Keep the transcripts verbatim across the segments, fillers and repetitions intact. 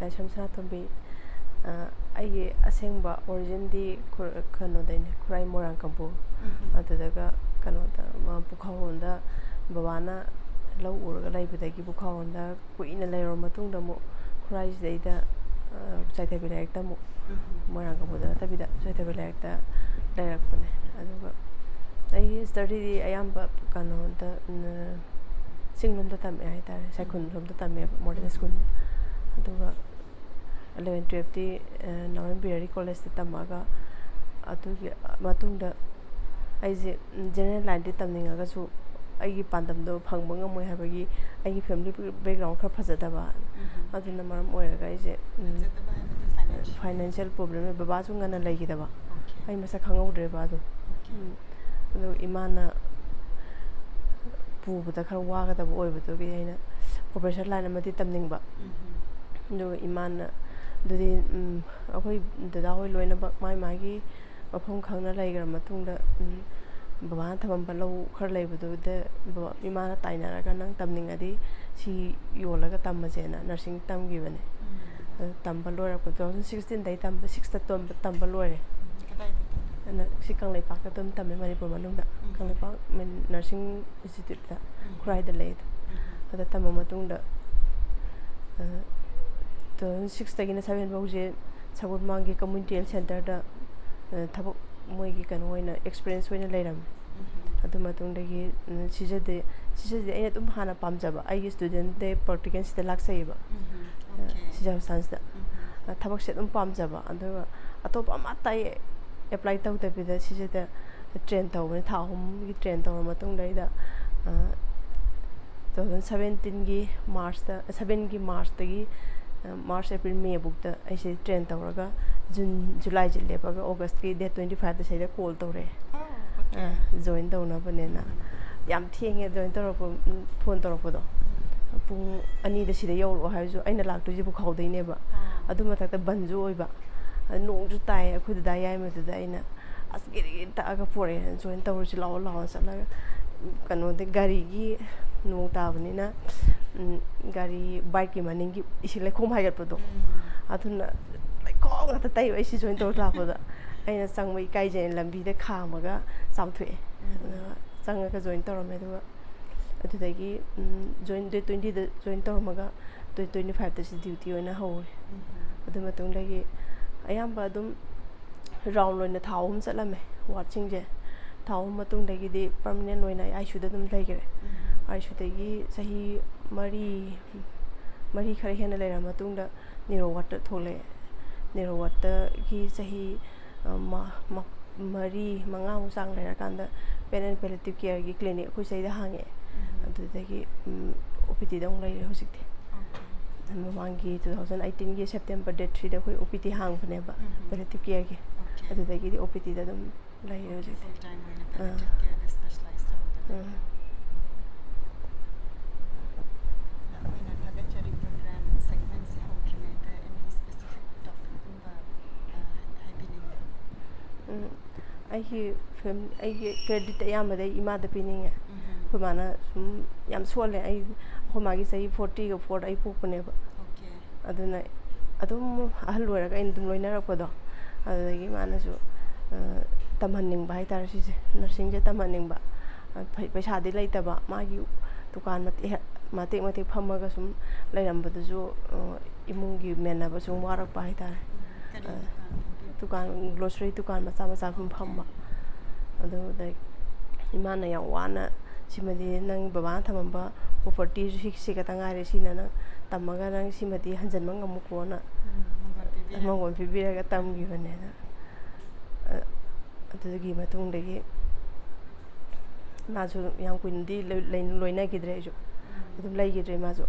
ꯂꯥꯏꯁ꯭ꯔꯝ ꯁꯅꯥꯇꯣꯝꯕꯤ꯫ ꯑ, ꯑꯩꯒꯤ ꯑꯁꯦꯡꯕ ꯑꯣꯔꯤꯖꯤꯟꯗꯤ ꯈꯨꯔ-, ꯀꯩꯅꯣꯗꯩꯅꯦ, ꯈꯨꯔꯥꯏ ꯃꯣꯏꯔꯥꯡꯀꯝꯄꯨ꯫ ꯑꯗꯨꯗꯒ ꯀꯩꯅꯣꯗ, ꯃ-, ꯄꯨꯈ꯭ꯔꯥꯎꯔꯣꯝꯗ ꯕꯕꯥꯅ ꯂꯧ ꯎꯔꯒ ꯂꯩꯕꯗꯒꯤ ꯄꯨꯈ꯭ꯔꯥꯎꯔꯣꯝꯗ ꯀꯨꯏꯅ ꯂꯩꯔꯨꯔ ꯃꯇꯨꯡꯗ ꯑꯃꯨꯛ ꯈꯨꯔꯥꯏꯁꯤꯗꯩꯗ, ꯑ, ꯆꯥꯏꯊꯕꯤ ꯂꯥꯏꯔꯤꯛꯇ ꯑꯃꯨꯛ, ꯃꯣꯏꯔꯥꯡꯀꯝꯄꯨꯗ ꯅꯠꯇꯕꯤꯗ ꯆꯥꯏꯊꯕꯤ ꯂꯥꯏꯔꯤꯛꯇ ꯂꯩꯔꯛꯄꯅꯦ꯫ ꯑꯗꯨꯒ ꯑꯩꯒꯤ ꯁ꯭ꯇꯗꯤꯗꯤ ꯑꯌꯥꯝꯕ ꯀꯩꯅꯣꯗ, ꯎꯝ, ꯆꯤꯡꯂꯣꯝꯗ ꯇꯝꯃꯛꯑꯦ ꯍꯥꯏꯇꯥꯔꯦ, ꯁꯥꯏꯈꯨꯜ ꯂꯣꯝꯗ ꯇꯝꯃꯦꯕ, ꯃꯣꯗꯦꯜ ꯁ꯭ꯀꯨꯜꯗ꯫ ꯑꯗꯨꯒ ꯑꯦꯂꯚꯦꯟ ꯇꯨꯌꯦꯜꯐꯇꯤ, ꯑ, ꯅꯥꯎꯔꯦꯝ ꯕꯤ ꯑꯥꯔ ꯗꯤ ꯀꯣꯂꯦꯖꯇ ꯇꯝꯃꯛꯑꯒ, ꯑꯗꯨꯒꯤ ꯃꯇꯨꯡꯗ ꯑꯩꯁꯦ, ꯎꯝ, ꯖꯦꯅꯦꯔꯦꯜ ꯂꯥꯏꯟꯗꯤ ꯇꯝꯅꯤꯡꯉꯒꯁꯨ ꯑꯩꯒꯤ ꯄꯥꯟꯗꯝꯗꯣ ꯐꯪꯕ ꯉꯝꯃꯣꯏ ꯍꯥꯏꯕꯒꯤ ꯑꯩꯒꯤ ꯐꯦꯃꯤꯂꯤ ꯕꯦꯛꯒ꯭ꯔꯥꯎꯟ ꯈꯔ ꯐꯖꯗꯕ, ꯎꯝ꯫ ꯑꯗꯨꯅ ꯃꯔꯝ ꯑꯣꯏꯔꯒ ꯑꯩꯁꯦ, ꯎꯝ, ꯐꯖꯗꯕ ꯍꯥꯏꯕꯗꯤ ꯐꯥꯏꯅꯥꯟꯁꯤꯌꯦꯜ? ꯐꯥꯏꯅꯥꯟꯁꯤꯌꯦꯜ ꯄ꯭ꯔꯣꯕ꯭ꯂꯦꯝ ꯂꯩ꯫ ꯕꯕꯥꯁꯨ ꯉꯟꯅ ꯂꯩꯈꯤꯗꯕ꯫ ꯑꯣꯀꯦ꯫ ꯑꯩ ꯃꯁꯛ ꯈꯪꯍꯧꯗ꯭ꯔꯦ ꯕꯕꯥꯗꯣ꯫ ꯑꯣꯀꯦ꯫ ꯎꯝ꯫ ꯑꯗꯨꯒ ꯏꯃꯥꯅ ꯄꯨꯕꯗ ꯈꯔ ꯋꯥꯒꯗꯕ ꯑꯣꯏꯕꯗꯨꯒꯤ ꯑꯩꯅ ꯑꯣꯄꯔꯦꯁꯟ ꯂꯥꯏꯟ ꯑꯃꯗꯤ ꯇꯝꯅꯤꯡꯕ꯫ ꯎꯝ꯫ ꯑꯗꯨꯒ ꯏꯃꯥꯅ, ꯑꯗꯨꯗꯤ, ꯎꯝ, ꯑꯩꯈꯣꯏ ꯗꯗꯥ ꯍꯣꯏ ꯂꯣꯏꯅꯃꯛ ꯃꯥꯏ ꯃꯥꯒꯤ ꯃꯐꯝ ꯈꯪꯅ ꯂꯩꯈ꯭ꯔ ꯃꯇꯨꯡꯗ, ꯎꯝ, ꯕꯕꯥꯅ ꯊꯝꯃꯝꯕ ꯂꯧ ꯈꯔ ꯂꯩꯕꯗꯨꯗ ꯕꯕꯥ, ꯏꯃꯥꯅ ꯇꯥꯏꯅꯔꯒ, "ꯅꯪ ꯇꯝꯅꯤꯡꯉꯗꯤ ꯁꯤ ꯌꯣꯜꯂꯒ ꯇꯝꯃꯁꯦꯅ" ꯅꯔꯁꯤꯡ ꯇꯝꯈꯤꯕꯅꯦ꯫ ꯎꯝ꯫ ꯑꯗꯨ ꯇꯝꯕ ꯂꯣꯏꯔꯛꯄ two thousand sixteenꯗꯩ ꯇꯝꯕ, sixꯇ ꯇꯝꯕ, ꯇꯝꯕ ꯂꯣꯏꯔꯦ꯫ ꯎꯝ, ꯀꯗꯥꯏꯗ ꯇꯝꯕ? ꯑꯗꯨꯅ ꯁꯤ ꯀꯪꯂꯩꯄꯥꯛꯇ ꯑꯗꯨꯝ ꯇꯝꯃꯦ, ꯃꯅꯤꯄꯨꯔ ꯃꯅꯨꯡꯗ꯫ ꯎꯝ꯫ ꯀꯪꯂꯩꯄꯥꯛ ꯃꯤꯟ-, ꯅꯔꯁꯤꯡ ꯏꯟꯁꯇꯤꯇ꯭ꯌꯨꯠꯇ, ꯎꯝ꯫ ꯈꯨꯔꯥꯏꯗ ꯂꯩ ꯑꯗꯣ꯫ ꯎꯝ꯫ ꯑꯗ ꯇꯝꯕ ꯃꯇꯨꯡꯗ, ꯑ, two thousand sixꯇꯒꯤꯅ seven ꯐꯥꯎꯁꯦ ꯁꯒꯣꯜꯕꯟꯒꯤ ꯀꯝꯃ꯭ꯌꯨꯅꯤꯇꯤ ꯍꯦꯜꯊ ꯁꯦꯟꯇꯔꯗ, ꯑ, ꯊꯕꯛ, ꯃꯣꯏꯒꯤ ꯀꯩꯅꯣ ꯑꯣꯏꯅ, ꯑꯦꯛꯁꯄꯤꯔꯤꯌꯦꯟꯁ ꯑꯣꯏꯅ ꯂꯩꯔꯝꯃꯤ꯫ ꯎꯝ꯫ ꯑꯗꯨ ꯃꯇꯨꯡꯗꯒꯤ, ꯎꯝ, ꯁꯤꯖꯗꯦ, ꯁꯤꯖꯗꯦ ꯑꯩꯅ ꯑꯗꯨꯝ ꯍꯥꯟꯅ ꯄꯥꯝꯖꯕ, ꯑꯩꯒꯤ ꯁ꯭ꯇꯨꯗꯦꯟꯠ ꯗꯦ ꯄ꯭ꯔꯥꯛꯇꯤꯀꯦꯜꯁꯤꯗ ꯂꯥꯛꯆꯩꯌꯦꯕ꯫ ꯎꯝ꯫ ꯑ, ꯑꯣꯀꯦ꯫ ꯁꯤꯖꯥ ꯁꯥꯏꯟꯁꯇ꯫ ꯎꯝ꯫ ꯑ, ꯊꯕꯛꯁꯦ ꯑꯗꯨꯝ ꯄꯥꯝꯖꯕ, ꯑꯗꯨꯒ ꯑꯇꯣꯞꯄ ꯑꯃꯠꯇ ꯑꯩ ꯑꯦꯄ꯭ꯂꯥꯏ ꯇꯧꯗꯕꯤꯗ ꯁꯤꯖꯗ ꯇ꯭ꯔꯦꯟ ꯇꯧꯕꯅꯦ꯫ ꯊꯥ ꯑꯍꯨꯝꯒꯤ ꯇ꯭ꯔꯦꯟ ꯇꯧꯔ ꯃꯇꯨꯡꯗ ꯑꯩꯗ, ꯑ, two thousand seventeenꯒꯤ ꯃꯥꯔꯆꯇ, sevenꯒꯤ ꯃꯥꯔꯆꯇꯒꯤ, ꯑ, ꯃꯥꯔꯆ, ꯑꯦꯄ꯭ꯔꯤꯜ, ꯃꯦ ꯕꯨꯛꯇ ꯑꯩꯁꯦ ꯇ꯭ꯔꯦꯟ ꯇꯧꯔꯒ ꯖꯨꯟ, ꯖꯨꯂꯥꯏꯁꯦ ꯂꯦꯞꯄꯒ ꯑꯣꯒꯁꯀꯤ date twenty fiveꯇ ꯁꯤꯗ ꯀꯣꯜ ꯇꯧꯔꯛꯑꯦ꯫ ꯑꯣ, ꯑꯣꯀꯦ꯫ ꯑ, ꯖꯣꯏꯟ ꯇꯧꯅꯕꯅꯦꯅ꯫ ꯌꯥꯝ ꯊꯦꯡꯉꯦ ꯖꯣꯏꯟ ꯇꯧꯔꯛꯄ, ꯎꯝ, ꯐꯣꯟ ꯇꯧꯔꯛꯄꯗꯣ꯫ ꯄꯨꯡ ꯑꯅꯤꯗ ꯁꯤꯗ ꯌꯧꯔꯛꯑꯣ ꯍꯥꯏꯔꯁꯨ ꯑꯩꯅ ꯂꯥꯛꯇꯣꯏꯁꯦ ꯄꯨꯈꯥꯎꯗꯩꯅꯦꯕ꯫ ꯑꯥ꯫ ꯑꯗꯨ ꯃꯊꯛꯇ ꯕꯟꯁꯨ ꯑꯣꯏꯕ꯫ ꯑꯗ ꯅꯣꯡꯁꯨ ꯇꯥꯏ꯫ ꯑꯩꯈꯣꯏ ꯗꯗꯥ ꯌꯥꯏꯃꯗꯨꯗ ꯑꯩꯅ, "ꯑꯁ, ꯒꯤꯔꯤ ꯒꯤꯔꯤ ꯇꯛꯑꯒ ꯄꯣꯔꯛꯑꯦ, ꯖꯣꯏꯟ ꯇꯧꯔꯁꯤ ꯂꯥꯛꯑꯣ, ꯂꯥꯛꯑꯣ" ꯆꯠꯂꯒ ꯀꯩꯅꯣꯗꯤ ꯒꯥꯔꯤꯒꯤ ꯅꯣꯡ ꯇꯥꯕꯅꯤꯅ, ꯎꯝ, ꯒꯥꯔꯤ ꯕꯥꯏꯛꯀꯤ ꯃꯅꯤꯡꯒꯤ ꯏꯁꯤꯡ ꯂꯩꯈꯣꯝ ꯍꯥꯏꯒꯠꯄꯗꯣ, ꯎꯝ꯫ ꯑꯗꯨꯅ ꯂꯩꯈꯣꯝ ꯉꯥꯛꯇ ꯇꯩꯕ ꯑꯩ ꯁꯤ ꯖꯣꯏꯟ ꯇꯧꯔ ꯂꯥꯛꯄꯗ꯫ ꯑꯩꯅ ꯆꯪꯕ ꯏꯀꯥꯏꯖꯩꯅ ꯂꯝꯕꯤꯗ ꯈꯥꯝꯃꯒ ꯆꯥꯝꯊꯣꯛꯑꯦ꯫ ꯎꯝ꯫ ꯑꯗꯨꯒ ꯆꯪꯉꯒ ꯖꯣꯏꯟ ꯇꯧꯔꯝꯃꯦ꯫ ꯑꯗꯨꯒ ꯑꯗꯨꯗꯒꯤ, ꯎꯝ, ꯖꯣꯏꯟ, ꯗꯦꯠ ꯇ꯭ꯋꯦꯟꯇꯤꯗ ꯖꯣꯏꯟ ꯇꯧꯔꯝꯃꯒ ꯗꯦꯠ ꯇ꯭ꯋꯦꯟꯇꯤ ꯐꯥꯏꯚꯇ ꯁꯤ ꯗ꯭ꯌꯨꯇꯤ ꯑꯣꯏꯅ ꯍꯧꯔꯦ꯫ ꯎꯝ꯫ ꯑꯗꯨ ꯃꯇꯨꯡꯗꯒꯤ ꯑꯌꯥꯝꯕ ꯑꯗꯨꯝ ꯔꯥꯎꯟ ꯑꯣꯏꯅ ꯊꯥ ꯑꯍꯨꯝ ꯆꯠꯂꯝꯃꯦ ꯋꯥꯔꯗꯁꯤꯡꯁꯦ꯫ ꯊꯥ ꯑꯍꯨꯝ ꯃꯇꯨꯡꯗꯒꯤꯗꯤ ꯄꯔꯃꯅꯦꯟ ꯑꯣꯏꯅ ꯑꯥꯏ ꯁꯤꯌꯨꯗ ꯑꯗꯨꯝ ꯂꯩꯈꯔꯦ꯫ ꯎꯝ꯫ ꯑꯥꯏ ꯁꯤꯌꯨꯗꯒꯤ ꯆꯍꯤ ꯃꯔꯤ, ꯃꯔꯤ ꯈꯔ ꯍꯦꯟꯅ ꯂꯩꯔ ꯃꯇꯨꯡꯗ ꯅꯦꯔꯣ ꯋꯥꯔꯗꯇ ꯊꯣꯛꯂꯛꯑꯦ꯫ ꯅꯦꯔꯣ ꯋꯥꯔꯗꯇꯒꯤ ꯆꯍꯤ, ꯑ, ꯃ-, ꯃ-, ꯃꯔꯤ, ꯃꯉꯥꯃꯨꯛ ꯆꯥꯡ ꯂꯩꯔꯀꯥꯟꯗ Pain and Palliative Careꯒꯤ clinic ꯑꯩꯈꯣꯏ ꯁꯤꯗꯩꯗ ꯍꯥꯡꯉꯛꯑꯦ꯫ ꯎꯝ꯫ ꯑꯗꯨꯗꯒꯤ, ꯎꯝ, ꯑꯣ ꯄꯤ ꯗꯤꯗ ꯑꯃꯨꯛ ꯂꯩꯔꯦ ꯍꯧꯖꯤꯛꯇꯤ꯫ ꯑꯣꯀꯦ꯫ ꯃꯃꯥꯡꯒꯤ two thousand eighteenꯒꯤ September date threeꯗ ꯑꯩꯈꯣꯏ ꯑꯣ ꯄꯤ ꯗꯤ ꯍꯥꯡꯕꯅꯦꯕ, ꯎꯝ꯫ Palliative Careꯒꯤ꯫ ꯑꯣꯀꯦ꯫ ꯑꯗꯨꯗꯒꯤꯗꯤ ꯑꯣ ꯄꯤ ꯗꯤꯗ ꯑꯗꯨꯝ ꯂꯩꯔꯦ ꯍꯧꯖꯤꯛꯇꯤ꯫ Full time ꯑꯣꯏꯅ ꯑꯥ꯫ Palliative Careꯗ specialize ꯇꯧꯔꯒ ꯂꯩ꯫ ꯑꯥ꯫ ꯑꯗ ꯑꯩꯈꯣꯏꯅ ꯊꯥꯒꯠꯆꯔꯤꯕ brand segmentꯁꯦ ꯍꯧꯗ꯭ꯔꯤꯉꯩꯗ any specific topicꯀꯨꯝꯕ, ꯑ, ꯍꯥꯏꯕꯤꯅꯤꯡꯕ꯭ꯔꯥ? ꯎꯝ, ꯑꯩꯒꯤ ꯐꯦꯝ-, ꯑꯩꯒꯤ credit ꯑꯌꯥꯝꯕꯗꯤ ꯑꯩ ꯏꯃꯥꯗ ꯄꯤꯅꯤꯡꯉꯦ꯫ ꯎꯝ꯫ ꯑꯩꯈꯣꯏ ꯃꯥꯅ ꯁꯨꯝ ꯌꯥꯝ ꯁꯣꯜꯂꯦ꯫ ꯑꯩ, ꯑꯩꯈꯣꯏ ꯃꯥꯒꯤ ꯆꯍꯤ fortyꯒ fourꯗ ꯑꯩ ꯄꯣꯛꯄꯅꯦꯕ꯫ ꯑꯣꯀꯦ꯫ ꯑꯗꯨꯅ ꯑꯗꯨꯝ ꯑꯍꯜ ꯑꯣꯏꯔꯒ ꯑꯩꯅ ꯑꯗꯨꯝ ꯂꯣꯏꯅꯔꯛꯄꯗꯣ, ꯑꯗꯨꯗꯒꯤ ꯃꯥꯅꯁꯨ, ꯑ, ꯇꯝꯍꯟꯅꯤꯡꯕ ꯍꯥꯏꯇꯥꯔꯦ ꯁꯤꯁꯦ, nursingꯁꯦ ꯇꯝꯍꯟꯅꯤꯡꯕ꯫ ꯑ, ꯐꯩ-, ꯄꯩꯁꯥꯗꯤ ꯂꯩꯇꯕ, ꯃꯥꯒꯤ ꯗꯨꯀꯥꯟ ꯃꯇꯦꯛ, ꯃꯇꯦꯛ ꯃꯇꯦꯛ ꯐꯝꯃꯒ ꯁꯨꯝ ꯂꯩꯔꯝꯕꯗꯨꯁꯨ, ꯑ, ꯏꯃꯨꯡꯒꯤ ꯃꯦꯟꯅꯕ ꯁꯨꯝ ꯋꯥꯔꯛꯄ ꯍꯥꯏꯇꯥꯔꯦ꯫ ꯎꯝ, ꯀꯔꯤ ꯑ, ꯗꯨꯀꯥꯟ ꯐꯝꯕꯤꯕ? ꯗꯨꯀꯥꯟ, grocery ꯗꯨꯀꯥꯟ ꯃꯆꯥ ꯃꯆꯥ ꯁꯨꯝ ꯑꯣꯀꯦ꯫ ꯐꯝꯕ꯫ ꯑꯗꯨꯗ ꯏꯃꯥꯅ ꯌꯥꯝ ꯋꯥꯅ, "ꯁꯤꯃꯗꯤ ꯅꯪ ꯕꯕꯥꯅ ꯊꯝꯃꯝꯕ propertyꯁꯨ ꯁꯤ, ꯁꯤ ꯈꯛꯇ ꯉꯥꯏꯔꯦ, ꯁꯤꯅ ꯅꯪ ꯇꯝꯃꯒ ꯅꯪ ꯁꯤꯃꯗꯤ ꯍꯟꯖꯤꯟꯕ ꯉꯝꯃꯨꯀꯣꯅ" ꯎꯝ, ꯃꯪꯒꯣꯜ ꯄꯤꯕꯤꯔꯦ꯫ ꯃꯪꯒꯣꯜ ꯄꯤꯕꯤꯔꯒ ꯇꯝꯈꯤꯕꯅꯦ꯫ ꯑꯗ, ꯑ-, ꯑꯗꯨꯒꯤ ꯃꯇꯨꯡꯗꯒꯤ ꯃꯥꯁꯨ ꯌꯥꯝ ꯀꯨꯏꯅꯗꯤ ꯂꯣꯏ-, ꯂꯩ-, ꯂꯣꯏꯅꯈꯤꯗ꯭ꯔꯦ ꯑꯩꯁꯨ꯫ ꯎꯝ꯫ ꯑꯗꯨꯝ ꯂꯩꯈꯤꯗ꯭ꯔꯦ ꯃꯥꯁꯨ,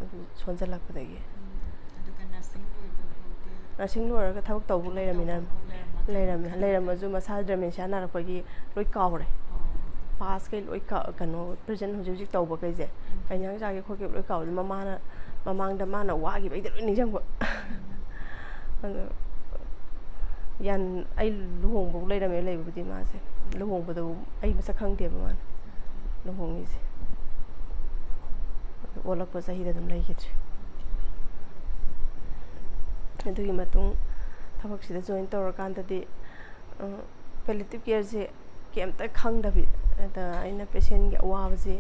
ꯑꯗꯨ ꯁꯣꯟꯖꯜꯂꯛꯄꯗꯒꯤ꯫ ꯎꯝ꯫ ꯑꯗꯨꯒ nursing ꯂꯣꯏꯕ ꯐꯥꯎꯗꯤ nursing ꯂꯣꯏꯔꯒ ꯊꯕꯛ ꯇꯧꯕ ꯊꯕꯛ ꯂꯩꯔꯝꯃꯤꯅ, ꯇꯧꯕ ꯐꯥꯎ ꯂꯩꯔꯝꯃꯗ꯭ꯔꯥ ꯂꯩꯔꯝꯃꯦ꯫ ꯈꯟꯕ꯫ ꯂꯩꯔꯝꯃꯁꯨ ꯃꯁꯥ dementia ꯅꯥꯔꯛꯄꯒꯤ ꯂꯣꯏ ꯀꯥꯎꯔꯦ꯫ ꯑꯣ꯫ Pastꯈꯩ ꯂꯣꯏ ꯀꯥ-, ꯀꯩꯅꯣ, present ꯍꯧꯖꯤꯛ ꯍꯧꯖꯤꯛ ꯇꯧꯕꯈꯩꯁꯦ꯫ ꯎꯝ꯫ ꯀꯩ ꯏꯟꯖꯥꯡ ꯆꯥꯒꯦ ꯈꯣꯠꯀꯦ ꯂꯣꯏ ꯀꯥꯎꯔꯦ꯫ ꯃꯃꯥꯅ, ꯃꯃꯥꯡꯗ ꯃꯥꯅ ꯋꯥꯈꯤꯕꯩꯗ ꯂꯣꯏ ꯅꯤꯡꯁꯤꯡꯕ꯫ ꯎꯝ꯫ ꯑꯗꯣ ꯌꯥꯟ-, ꯑꯩ ꯂꯨꯍꯣꯡꯕꯕꯨ ꯂꯩꯔꯝꯃꯦ ꯂꯩꯕꯕꯨꯗꯤ ꯃꯥꯁꯦ꯫ ꯂꯨꯍꯣꯡꯕꯗꯕꯨ ꯑꯩ ꯃꯁꯛ ꯈꯪꯗꯦꯕ ꯃꯥꯅ꯫ ꯂꯨꯍꯣꯡꯉꯤꯁꯦ꯫ ꯑꯗꯨ ꯑꯣꯜꯂꯛꯄ ꯆꯍꯤꯗ ꯑꯗꯨꯝ ꯂꯩꯈꯤꯗ꯭ꯔꯦ꯫ ꯑꯗꯨꯒꯤ ꯃꯇꯨꯡ ꯊꯕꯛꯁꯤꯗ ꯖꯣꯏꯟ ꯇꯧꯔꯀꯥꯟꯗꯗꯤ ꯄꯦꯂꯦꯇꯤꯞ ꯀꯦꯌꯔꯁꯦ ꯀꯩꯝꯇ ꯈꯪꯗꯕꯤ, ꯑꯗ ꯑꯩꯅ ꯄꯦꯁꯦꯟꯒꯤ ꯑꯋꯥꯕꯁꯦ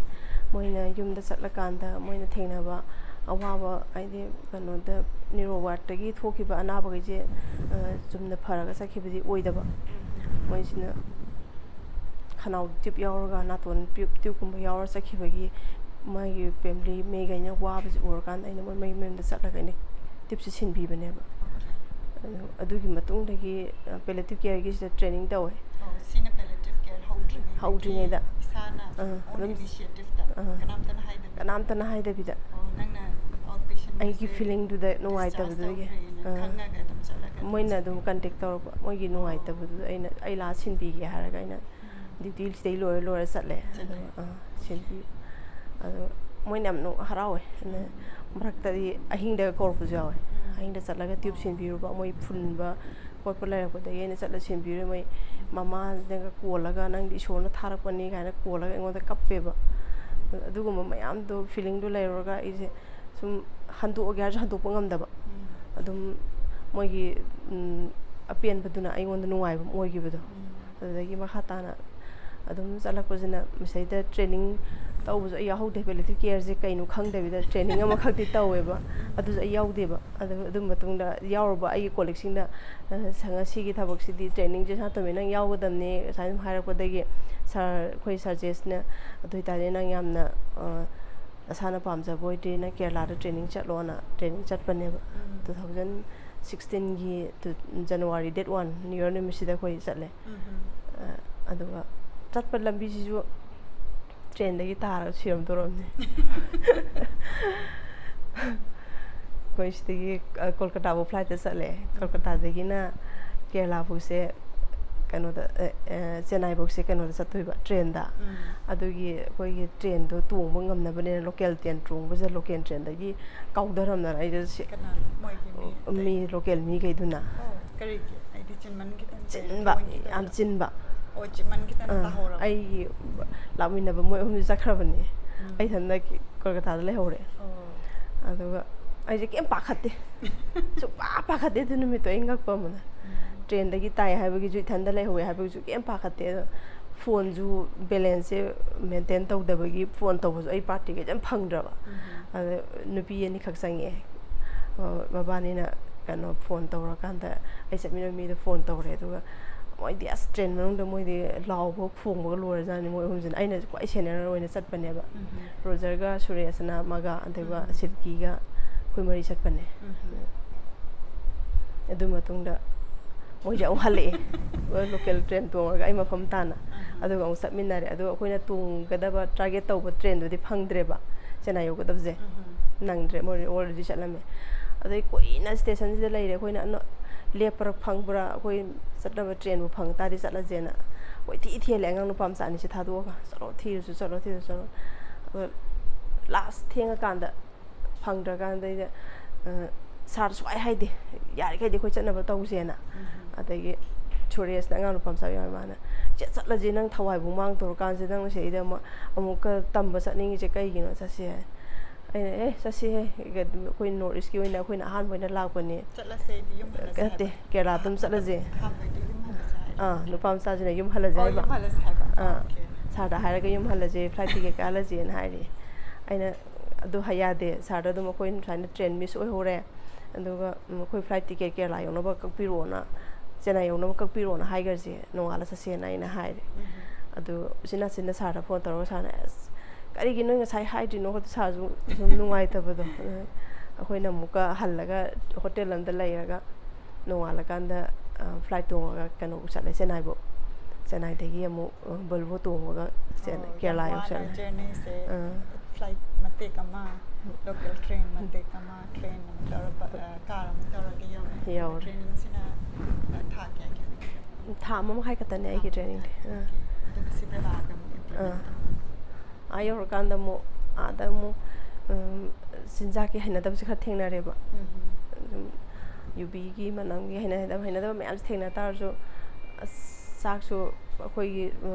ꯃꯣꯏꯅ ꯌꯨꯝꯗ ꯆꯠꯂꯀꯥꯟꯗ ꯃꯣꯏꯅ ꯊꯦꯡꯅꯕ ꯑꯋꯥꯕ, ꯍꯥꯏꯗꯤ ꯀꯩꯅꯣꯗ ꯅ꯭ꯌꯨꯔꯣ ꯋꯥꯔꯗꯇꯒꯤ ꯊꯣꯛꯈꯤꯕ ꯑꯅꯥꯕꯈꯩꯁꯦ ꯆꯨꯝꯅ ꯐꯔꯒ ꯆꯠꯈꯤꯕꯗꯤ ꯑꯣꯏꯗꯕ꯫ ꯃꯣꯏꯁꯤꯅ ꯈꯅꯥꯎ ꯇ꯭ꯌꯨꯞ ꯌꯥꯎꯔꯒ, ꯅꯥꯇꯣꯟ ꯇ꯭ꯌꯨꯞ ꯇ꯭ꯌꯨꯞꯀꯨꯝꯕ ꯌꯥꯎꯔ ꯆꯠꯈꯤꯕꯒꯤ ꯃꯥꯒꯤ ꯐꯦꯃꯤꯂꯤ ꯃꯤꯈꯩꯅ ꯋꯥꯕꯁꯤ ꯎꯔꯀꯥꯟꯗ ꯑꯩꯅ ꯃꯣꯏ ꯃꯌꯨꯝ ꯃꯌꯨꯝꯗ ꯆꯠꯂꯒ ꯑꯩꯅ ꯇ꯭ꯌꯨꯞꯁꯦ ꯁꯤꯟꯕꯤꯕꯅꯦꯕ꯫ ꯑꯗꯨ ꯑꯗꯨꯒꯤ ꯃꯇꯨꯡꯗꯒꯤ ꯄꯦꯂꯦꯇꯤꯞ ꯀꯦꯌꯔꯒꯤꯁꯤꯗ ꯇ꯭ꯔꯦꯅꯤꯡ ꯇꯧꯋꯦ꯫ ꯑꯣ, ꯁꯤꯅ ꯄꯦꯂꯦꯇꯤꯞ ꯀꯦꯌꯔ ꯍꯧꯗ꯭ꯔꯤꯉꯩꯗꯒꯤ ꯍꯧꯗ꯭ꯔꯤꯉꯩꯗ꯫ ꯏꯁꯥꯅ ꯑꯥ, ꯑꯣꯟ ꯑꯗꯨꯝ ꯏꯅꯤꯁꯤꯌꯦꯇꯤꯞꯇ ꯑꯥ꯫ ꯀꯅꯥꯝꯇꯅ ꯍꯥꯏꯗꯕꯤ? ꯀꯅꯥꯝꯇꯅ ꯍꯥꯏꯗꯕꯤꯗ ꯑꯣ, ꯅꯪꯅ ꯑꯥꯎꯠ ꯄꯦꯁꯦꯟ ꯑꯩꯒꯤ ꯐꯤꯂꯤꯡꯗꯨꯗ ꯅꯨꯡꯉꯥꯏꯇꯕꯗꯨꯗꯒꯤ ꯑꯥ꯫ ꯈꯪꯉꯒ ꯑꯗꯨꯝ ꯆꯠꯂꯒ ꯑꯗꯨꯝ ꯃꯣꯏꯅ ꯑꯗꯨꯝ ꯆꯠꯄꯤ? ꯀꯟꯇꯦꯛ ꯇꯧꯔꯛꯄ, ꯃꯣꯏꯒꯤ ꯅꯨꯡꯉꯥꯏꯇꯕꯗꯨꯗ ꯑꯩꯅ ꯑꯩ ꯂꯥꯛꯑ ꯁꯤꯟꯕꯤꯒꯦ ꯍꯥꯏꯔꯒ ꯑꯩꯅ ꯗ꯭ꯌꯨꯇꯤ ꯁꯤꯗꯩ ꯂꯣꯏꯔ ꯂꯣꯏꯔ ꯆꯠꯂꯦ꯫ ꯆꯠꯂꯦ꯫ ꯑꯗꯨꯒ ꯑꯥ, ꯁꯤꯟꯕꯤ꯫ ꯑꯗꯣ ꯃꯣꯏꯅ ꯌꯥꯝ ꯅꯨꯡ- ꯍꯔꯥꯎꯋꯦ꯫ ꯑꯗ ꯃꯔꯛꯇꯗꯤ ꯑꯍꯤꯡꯗꯒ ꯀꯧꯔꯛꯄꯁꯨ ꯌꯥꯎꯋꯦ꯫ ꯑꯍꯤꯡꯗ ꯆꯠꯂꯒ ꯇ꯭ꯌꯨꯞ ꯁꯤꯟꯕꯤꯔꯨꯕ, ꯃꯣꯏ ꯐꯨꯟꯕ ꯈꯣꯠꯄ ꯂꯩꯔꯛꯄꯗꯒꯤ ꯑꯩꯅ ꯆꯠꯂ ꯁꯤꯟꯕꯤꯔꯨꯔꯦ꯫ ꯃꯣꯏ ꯃꯃꯥꯁꯤꯅꯒ ꯀꯣꯜꯂꯒ "ꯅꯪꯗꯤ ꯏꯁꯣꯔꯅ ꯊꯥꯔꯛꯄꯅꯤ" ꯀꯥꯏꯅ ꯀꯣꯜꯂꯒ ꯑꯩꯉꯣꯟꯗ ꯀꯞꯄꯦꯕ꯫ ꯑꯗꯨꯒꯨꯝꯕ ꯃꯌꯥꯝꯗꯣ, ꯐꯤꯂꯤꯡꯗꯣ ꯂꯩꯔꯨꯔꯒ ꯑꯩꯁꯦ ꯁꯨꯝ ꯍꯟꯗꯣꯛꯑꯒꯦ ꯍꯥꯏꯔꯁꯨ ꯍꯟꯗꯣꯛꯄ ꯉꯝꯗꯕ꯫ ꯑꯗꯨꯝ ꯃꯣꯏꯒꯤ, ꯎꯝ, ꯑꯄꯦꯟꯕꯗꯨꯅ ꯑꯩꯉꯣꯟꯗ ꯅꯨꯡꯉꯥꯏꯕ ꯑꯃ ꯑꯣꯏꯈꯤꯕꯗꯣ꯫ ꯑꯗꯨꯗꯒꯤ ꯃꯈꯥ ꯇꯥꯅ ꯑꯗꯨꯝ ꯆꯠꯂꯛꯄꯁꯤꯅ ꯃꯁꯤꯗꯩꯗ ꯇ꯭ꯔꯦꯅꯤꯡ ꯇꯧꯕꯁꯨ ꯑꯩ ꯌꯥꯎꯍꯧꯗꯦ꯫ ꯄꯦꯂꯦꯇꯤꯞ ꯀꯦꯌꯔꯁꯦ ꯀꯩꯅꯣ ꯈꯪꯗꯕꯤꯗ ꯇ꯭ꯔꯦꯅꯤꯡ ꯑꯃꯈꯛꯇꯤ ꯇꯧꯋꯦꯕ꯫ ꯑꯗꯨꯁꯨ ꯑꯩ ꯌꯥꯎꯗꯦꯕ꯫ ꯑꯗꯨ, ꯑꯗꯨ ꯃꯇꯨꯡꯗ ꯌꯥꯎꯔꯨꯕ ꯑꯩꯒꯤ ꯀꯣꯂꯤꯛꯁꯤꯡꯅ, "ꯑ, ꯁ-, ꯉꯁꯤꯒꯤ ꯊꯕꯛꯁꯤꯗꯤ ꯇ꯭ꯔꯦꯅꯤꯡꯁꯦ ꯁꯥꯟꯇꯣꯝꯕꯤ ꯅꯪ ꯌꯥꯎꯒꯗꯕꯅꯤ" ꯁꯨꯃꯥꯏꯅ ꯁꯨꯝ ꯍꯥꯏꯔꯛꯄꯗꯒꯤ ꯁꯥꯔ, ꯑꯩꯈꯣꯏ ꯁꯥꯔ ꯖꯦꯁꯅ, "ꯑꯗꯨ ꯑꯣꯏꯇꯥꯔꯗꯤ ꯅꯪ ꯌꯥꯝꯅ, ꯑ, ꯅꯁꯥꯅ ꯄꯥꯝꯖꯕ ꯑꯣꯏꯗꯤ ꯅꯪ ꯀꯦꯔꯂꯥꯗ ꯇ꯭ꯔꯦꯅꯤꯡ ꯆꯠꯂꯣꯅ" ꯇ꯭ꯔꯦꯅꯤꯡ ꯆꯠꯄꯅꯦꯕ꯫ ꯇꯨ ꯊꯥꯎꯖꯟ ꯁꯤꯛꯁꯇꯤꯟꯒꯤ two-, January date one, new year ꯅꯨꯃꯤꯠꯁꯤꯗ ꯑꯩꯈꯣꯏ ꯆꯠꯂꯦ꯫ ꯑ, ꯑꯗꯨꯒ ꯆꯠꯄ ꯂꯝꯕꯤꯁꯤꯁꯨ ꯇ꯭ꯔꯦꯟꯗꯒꯤ ꯇꯥꯔꯒ ꯁꯤꯔꯝꯗꯧꯔꯕꯅꯦ꯫ ꯑꯩꯈꯣꯏ ꯁꯤꯗꯒꯤ, ꯑ, ꯀꯣꯜꯀꯇꯥꯐꯥꯎ ꯐ꯭ꯂꯥꯏꯠꯇ ꯆꯠꯂꯦ꯫ ꯀꯣꯜꯀꯇꯥꯗꯒꯤꯅ ꯀꯦꯔꯂꯥꯐꯥꯎꯁꯦ ꯀꯩꯅꯣꯗ, ꯑ, ꯑ, ꯆꯦꯟꯅꯥꯏꯐꯥꯎꯁꯦ ꯀꯩꯅꯣꯗ ꯆꯠꯇꯣꯏꯕ, ꯇ꯭ꯔꯦꯟꯗ꯫ ꯑꯗꯨꯒꯤ ꯑꯩꯈꯣꯏꯒꯤ ꯇ꯭ꯔꯦꯟꯗꯣ ꯇꯣꯡꯕ ꯉꯝꯅꯕꯅꯦꯅ ꯂꯣꯀꯦꯜ ꯇ꯭ꯔꯦꯟ ꯇꯣꯡꯕꯁꯤꯗ ꯂꯣꯀꯦꯜ ꯇ꯭ꯔꯦꯟꯗꯒꯤ ꯀꯥꯎꯊꯔꯝꯗꯅ ꯑꯩꯁꯦ ꯁꯤ-, ꯀꯅꯥꯅꯣ? ꯃꯣꯏꯒꯤ ꯃꯤ ꯑꯇꯩ? ꯃꯤ ꯂꯣꯀꯦꯜ ꯃꯤꯈꯩꯗꯨꯅ꯫ ꯑꯣ, ꯀꯔꯤꯒꯤ? ꯑꯩꯗꯤ ꯆꯤꯟꯃꯟꯈꯤꯗꯅ ꯆꯤꯟꯕ, ꯊꯑꯣꯏꯒꯤ ꯌꯥꯝ ꯇꯧꯕ꯫ ꯆꯤꯟꯕ꯫ ꯑꯣ, ꯆꯤꯃꯟꯈꯤꯗꯅ ꯑꯥ, ꯇꯥꯍꯧꯔꯕ? ꯑꯩꯒꯤ ꯂꯥꯛꯃꯤꯟꯅꯕ ꯃꯣꯏ ꯑꯍꯨꯝꯁꯤ ꯆꯠꯈ꯭ꯔꯕꯅꯤ꯫ ꯎꯝ꯫ ꯑꯩ ꯏꯊꯟꯗ ꯀꯤ-, ꯀꯣꯜꯀꯇꯥꯗ ꯂꯩꯍꯧꯔꯦ꯫ ꯑꯣ꯫ ꯑꯗꯨꯒ ꯑꯩꯁꯦ ꯀꯩꯝ ꯄꯥꯈꯠꯇꯦ꯫ ꯁꯨꯡꯄꯥ ꯄꯥꯈꯠꯇꯦ ꯑꯗꯨ ꯅꯨꯃꯤꯠꯇꯣ, ꯑꯩ ꯉꯛꯄ ꯑꯃꯅ꯫ ꯎꯝ꯫ ꯇ꯭ꯔꯦꯟꯗꯒꯤ ꯇꯥꯏ ꯍꯥꯏꯕꯒꯤꯁꯨ, ꯏꯊꯟꯗ ꯂꯩꯍꯧꯋꯦ ꯍꯥꯏꯕꯒꯤꯁꯨ ꯀꯩꯝ ꯄꯥꯈꯠꯇꯦ꯫ ꯑꯗꯣ ꯐꯣꯟꯁꯨ ꯕꯦꯂꯦꯟꯁꯁꯦ ꯃꯦꯟꯇꯦꯟ ꯇꯧꯗꯕꯒꯤ ꯐꯣꯟ ꯇꯧꯕꯁꯨ ꯑꯩ ꯄꯥꯔꯇꯤꯒꯩꯁꯦ ꯑꯝ ꯐꯪꯗ꯭ꯔꯕ꯫ ꯎꯝ꯫ ꯑꯗ ꯅꯨꯄꯤ ꯑꯅꯤꯈꯛ ꯆꯪꯉꯛꯑꯦ꯫ ꯑ, ꯃꯕꯥꯅꯤꯅ ꯀꯩꯅꯣ ꯐꯣꯟ ꯇꯧꯔꯀꯥꯟꯗ, ꯑꯩ ꯆꯠꯃꯤꯟꯅꯕ ꯃꯤꯗꯣ ꯐꯣꯟ ꯇꯧꯔꯦ꯫ ꯑꯗꯨꯒ ꯃꯣꯏꯗꯤ ꯑꯁ ꯇ꯭ꯔꯦꯟ ꯃꯅꯨꯡꯗ ꯃꯣꯏꯗꯤ ꯂꯥꯎꯕ ꯈꯣꯡꯕꯒ ꯂꯣꯏꯔꯖꯥꯠꯅꯤ ꯃꯣꯏ ꯑꯍꯨꯝꯁꯤꯅ꯫ ꯑꯩꯅ ꯈ꯭ꯋꯥꯏ ꯁꯦꯅꯤꯌꯔ ꯑꯣꯏꯅ ꯆꯠꯄꯅꯦꯕ꯫ ꯎꯝ꯫ ꯔꯣꯖꯔꯒ ꯁꯨꯔꯦꯁꯅ ꯑꯃꯒ, ꯑꯗꯨꯒ ꯎꯝ꯫ ꯁꯤꯜꯀꯤꯒ ꯑꯩꯈꯣꯏ ꯃꯔꯤ ꯆꯠꯄꯅꯦ꯫ ꯎꯝ꯫ ꯑꯗꯨ ꯃꯇꯨꯡꯗ ꯃꯣꯏꯁꯦ ꯑꯃꯨꯛ ꯍꯜꯂꯛꯑꯦ꯫ ꯂꯣꯀꯦꯜ ꯇ꯭ꯔꯦꯟ ꯇꯣꯡꯉꯒ ꯑꯩ ꯃꯐꯝ ꯇꯥꯅ꯫ ꯑꯍꯥ꯫ ꯑꯗꯨꯒ ꯑꯃꯨꯛ ꯆꯠꯃꯤꯟꯅꯔꯦ꯫ ꯑꯗꯨꯒ ꯑꯩꯈꯣꯏꯅ ꯇꯣꯡꯒꯗꯕ ꯇꯥꯔꯒꯦꯠ ꯇꯧꯕ ꯇ꯭ꯔꯦꯟꯗꯨꯗꯤ ꯐꯪꯗ꯭ꯔꯦꯕ, ꯆꯦꯟꯅꯥꯏ ꯌꯧꯒꯗꯕꯁꯦ꯫ ꯑꯍꯥ꯫ ꯅꯪꯗ꯭ꯔꯦ, ꯃꯣꯏ ꯑꯣꯜꯔꯦꯗꯤ ꯆꯠꯂꯝꯃꯦ꯫ ꯑꯗꯩ ꯀꯨꯏꯅ ꯁ꯭ꯇꯦꯁꯟꯁꯤꯗ ꯂꯩꯔꯦ꯫ ꯑꯩꯈꯣꯏꯅ ꯑꯅ-, ꯂꯦꯞꯄ꯭ꯔꯥ ꯐꯪꯕ꯭ꯔꯥ, ꯑꯩꯈꯣꯏ ꯆꯠꯅꯕ ꯇ꯭ꯔꯦꯟꯕꯨ ꯐꯪ ꯇꯥꯔꯗꯤ ꯆꯠꯂꯁꯦꯅ ꯀꯣꯏꯊꯤ ꯊꯤꯍꯜꯂꯦ ꯑꯉꯥꯡ ꯅꯨꯄꯥ ꯃꯆꯥ ꯑꯅꯤꯁꯦ ꯊꯥꯗꯣꯛꯑꯒ꯫ "ꯆꯠꯂꯣ, ꯊꯤꯔꯨꯁꯨ ꯆꯠꯂꯣ, ꯊꯤꯔꯨꯁꯨ ꯆꯠꯂꯣ"꯫ ꯑꯗꯣ ꯂꯥꯁ ꯊꯦꯡꯉꯀꯥꯟꯗ ꯐꯪꯗ꯭ꯔꯀꯥꯟꯗ ꯑꯩꯅ, ꯑ, ꯁꯥꯔꯗ ꯁꯨꯡꯍꯥꯏ ꯍꯥꯏꯗꯦ, "ꯌꯥꯔꯤꯈꯩꯗꯤ ꯑꯩꯈꯣꯏ ꯆꯠꯅꯕ ꯇꯧꯁꯦꯅ"꯫ ꯎꯝ꯫ ꯑꯗꯒꯤ ꯁꯨꯔꯦꯁꯅ, ꯑꯉꯥꯡ ꯅꯨꯄꯥ ꯃꯆꯥ ꯌꯥꯎꯋꯦ, ꯃꯥꯅ, "ꯆꯠ-, ꯆꯠꯂꯁꯤ, ꯅꯪ ꯊꯋꯥꯏꯕꯨ ꯃꯥꯡ ꯇꯧꯔꯀꯥꯟꯁꯤꯗ ꯅꯪꯅ ꯁꯤꯗꯩꯗ ꯑꯃꯨꯛ, ꯑꯃꯨꯛꯀ ꯇꯝꯕ ꯆꯠꯅꯤꯡꯉꯤꯁꯦ ꯀꯩꯒꯤꯅꯣ? ꯆꯠꯁꯤ" ꯍꯥꯏ꯫ ꯑꯩꯅ, "ꯑꯦ, ꯆꯠꯁꯤꯍꯦ, ꯑꯩꯈꯣꯏ ꯅꯣꯔꯠ ꯏꯁꯀꯤ ꯑꯣꯏꯅ ꯑꯩꯈꯣꯏꯅ ꯑꯍꯥꯟꯕ ꯑꯣꯏꯅ ꯂꯥꯛꯄꯅꯦ"꯫ ꯆꯠꯂꯁꯦ ꯍꯥꯏꯗꯤ ꯌꯨꯝ ꯍꯜꯂꯁꯦ ꯅꯠꯇꯦ, ꯍꯥꯏꯕ? ꯀꯦꯔꯂꯥ ꯑꯗꯨꯝ ꯆꯠꯂꯁꯦ꯫ ꯑꯍꯥꯟꯕꯩꯗꯤ ꯌꯨꯝ ꯍꯜꯂꯁꯦ ꯍꯥꯏꯕ? ꯑꯥ, ꯅꯨꯄꯥ ꯃꯆꯥꯁꯤꯅ ꯌꯨꯝ ꯍꯜꯂꯁꯦ ꯑꯣ, ꯍꯥꯏꯕ꯫ ꯌꯨꯝ ꯍꯜꯂꯁꯦ ꯍꯥꯏꯕ? ꯑꯥ, ꯑꯣꯀꯦ꯫ ꯁꯥꯔꯗ ꯍꯥꯏꯔꯒ ꯌꯨꯝ ꯍꯜꯂꯁꯦ, ꯐ꯭ꯂꯥꯏꯠ ꯇꯤꯀꯦꯠ ꯀꯛꯍꯜꯂꯁꯦꯅ ꯍꯥꯏꯔꯦ꯫ ꯑꯩꯅ, "ꯑꯗꯨ ꯍꯥꯏ ꯌꯥꯗꯦ, ꯁꯥꯔꯗ ꯑꯗꯨꯝ ꯑꯩꯈꯣꯏ ꯁꯨꯃꯥꯏꯅ ꯇ꯭ꯔꯦꯟ ꯃꯤꯁ ꯑꯣꯏꯍꯧꯔꯦ, ꯑꯗꯨꯒ, ꯎꯝ, ꯑꯩꯈꯣꯏ ꯐ꯭ꯂꯥꯏꯠ ꯇꯤꯀꯦꯠ ꯀꯦꯔꯂꯥ ꯌꯧꯅꯕ ꯀꯛꯄꯤꯔꯛꯑꯣꯅ, ꯆꯦꯟꯅꯥꯏ ꯌꯧꯅꯕ ꯀꯛꯄꯤꯔꯛꯑꯣꯅ ꯍꯥꯏꯈ꯭ꯔꯁꯦ, ꯅꯣꯡꯉꯥꯜꯂ ꯆꯠꯁꯦꯅ" ꯑꯩꯅ ꯍꯥꯏꯔꯦ꯫ ꯎꯝ꯫ ꯑꯗꯨ ꯎꯆꯤꯟ ꯅꯥꯆꯤꯟꯅ ꯁꯥꯔꯗ ꯐꯣꯟ ꯇꯧꯔꯒ ꯁꯥꯔꯅ, "ꯑꯁ, ꯀꯔꯤꯒꯤ ꯅꯣꯏ ꯉꯁꯥꯏ ꯍꯥꯏꯗ꯭ꯔꯤꯅꯣ?" ꯁꯥꯔꯁꯨ ꯁꯨꯝ ꯅꯨꯡꯉꯥꯏꯇꯕꯗꯣ꯫ ꯑꯗꯨ ꯑꯩꯈꯣꯏꯅ ꯑꯃꯨꯛꯀ ꯍꯜꯂꯒ ꯍꯣꯇꯦꯜ ꯑꯃꯗ ꯂꯩꯔꯒ ꯅꯣꯡꯉꯥꯜꯂꯀꯥꯟꯗ, ꯑ, ꯐ꯭ꯂꯥꯏꯠ ꯇꯣꯡꯉꯒ ꯀꯩꯅꯣꯕꯨ ꯆꯠꯂꯦ, ꯆꯦꯟꯅꯥꯏꯕꯨ꯫ ꯆꯦꯟꯅꯥꯏꯗꯒꯤ ꯑꯃꯨꯛ, ꯑ, ꯕꯣꯜꯕꯣ ꯇꯣꯡꯉꯒ ꯆꯦꯟ-, ꯑꯣ, ꯀꯦꯔꯂꯥ ꯌꯥꯝ ꯋꯥꯅ ꯌꯧꯁꯜꯂꯦ꯫ ꯖꯔꯅꯤꯁꯦ꯫ ꯑꯥ꯫ ꯐ꯭ꯂꯥꯏꯠ ꯃꯇꯦꯛ ꯑꯃ, ꯂꯣꯀꯦꯜ ꯇ꯭ꯔꯦꯟ ꯃꯇꯦꯛ ꯑꯃ, ꯇ꯭ꯔꯦꯟ ꯑꯃꯨꯛ ꯇꯧꯔ, ꯑ, ꯀꯥꯔ ꯑꯃꯨꯛ ꯇꯧꯔꯒ ꯌꯧꯔꯦ꯫ ꯌꯧꯔꯦ꯫ ꯇ꯭ꯔꯦꯅꯤꯡꯁꯤꯅ, ꯑ, ꯊꯥ ꯀꯌꯥꯒꯤ? ꯊꯥ ꯑꯃ ꯃꯈꯥꯏ ꯈꯛꯇꯅꯦ ꯑꯩꯒꯤ ꯊꯥ ꯑꯃ ꯇ꯭ꯔꯦꯅꯤꯡꯗꯤ꯫ ꯃꯈꯥꯏ꯫ ꯑꯥ꯫ ꯑꯗꯨꯒ ꯁꯤꯗ ꯂꯥꯛꯑꯒ ꯑꯃꯨꯛ implement ꯑꯥ꯫ ꯇꯧꯕ꯫ ꯑꯥ ꯌꯧꯔꯀꯥꯟꯗ ꯑꯃꯨꯛ, ꯑꯥꯗ ꯑꯃꯨꯛ, ꯎꯝ, ꯆꯤꯟꯖꯥꯛꯀꯤ ꯍꯩꯅꯗꯕꯁꯦ ꯈꯔ ꯊꯦꯡꯅꯔꯦꯕ꯫ ꯎꯝ꯫ ꯑꯗꯨꯝ ꯌꯨꯕꯤꯒꯤ ꯃꯅꯝꯒꯤ ꯍꯩꯅꯗꯕ, ꯍꯩꯅꯗꯕ ꯃꯌꯥꯝꯁꯦ ꯊꯦꯡꯅ ꯇꯥꯔꯁꯨ, ꯑꯁ, ꯆꯥꯛꯁꯨ ꯑꯩꯈꯣꯏꯒꯤ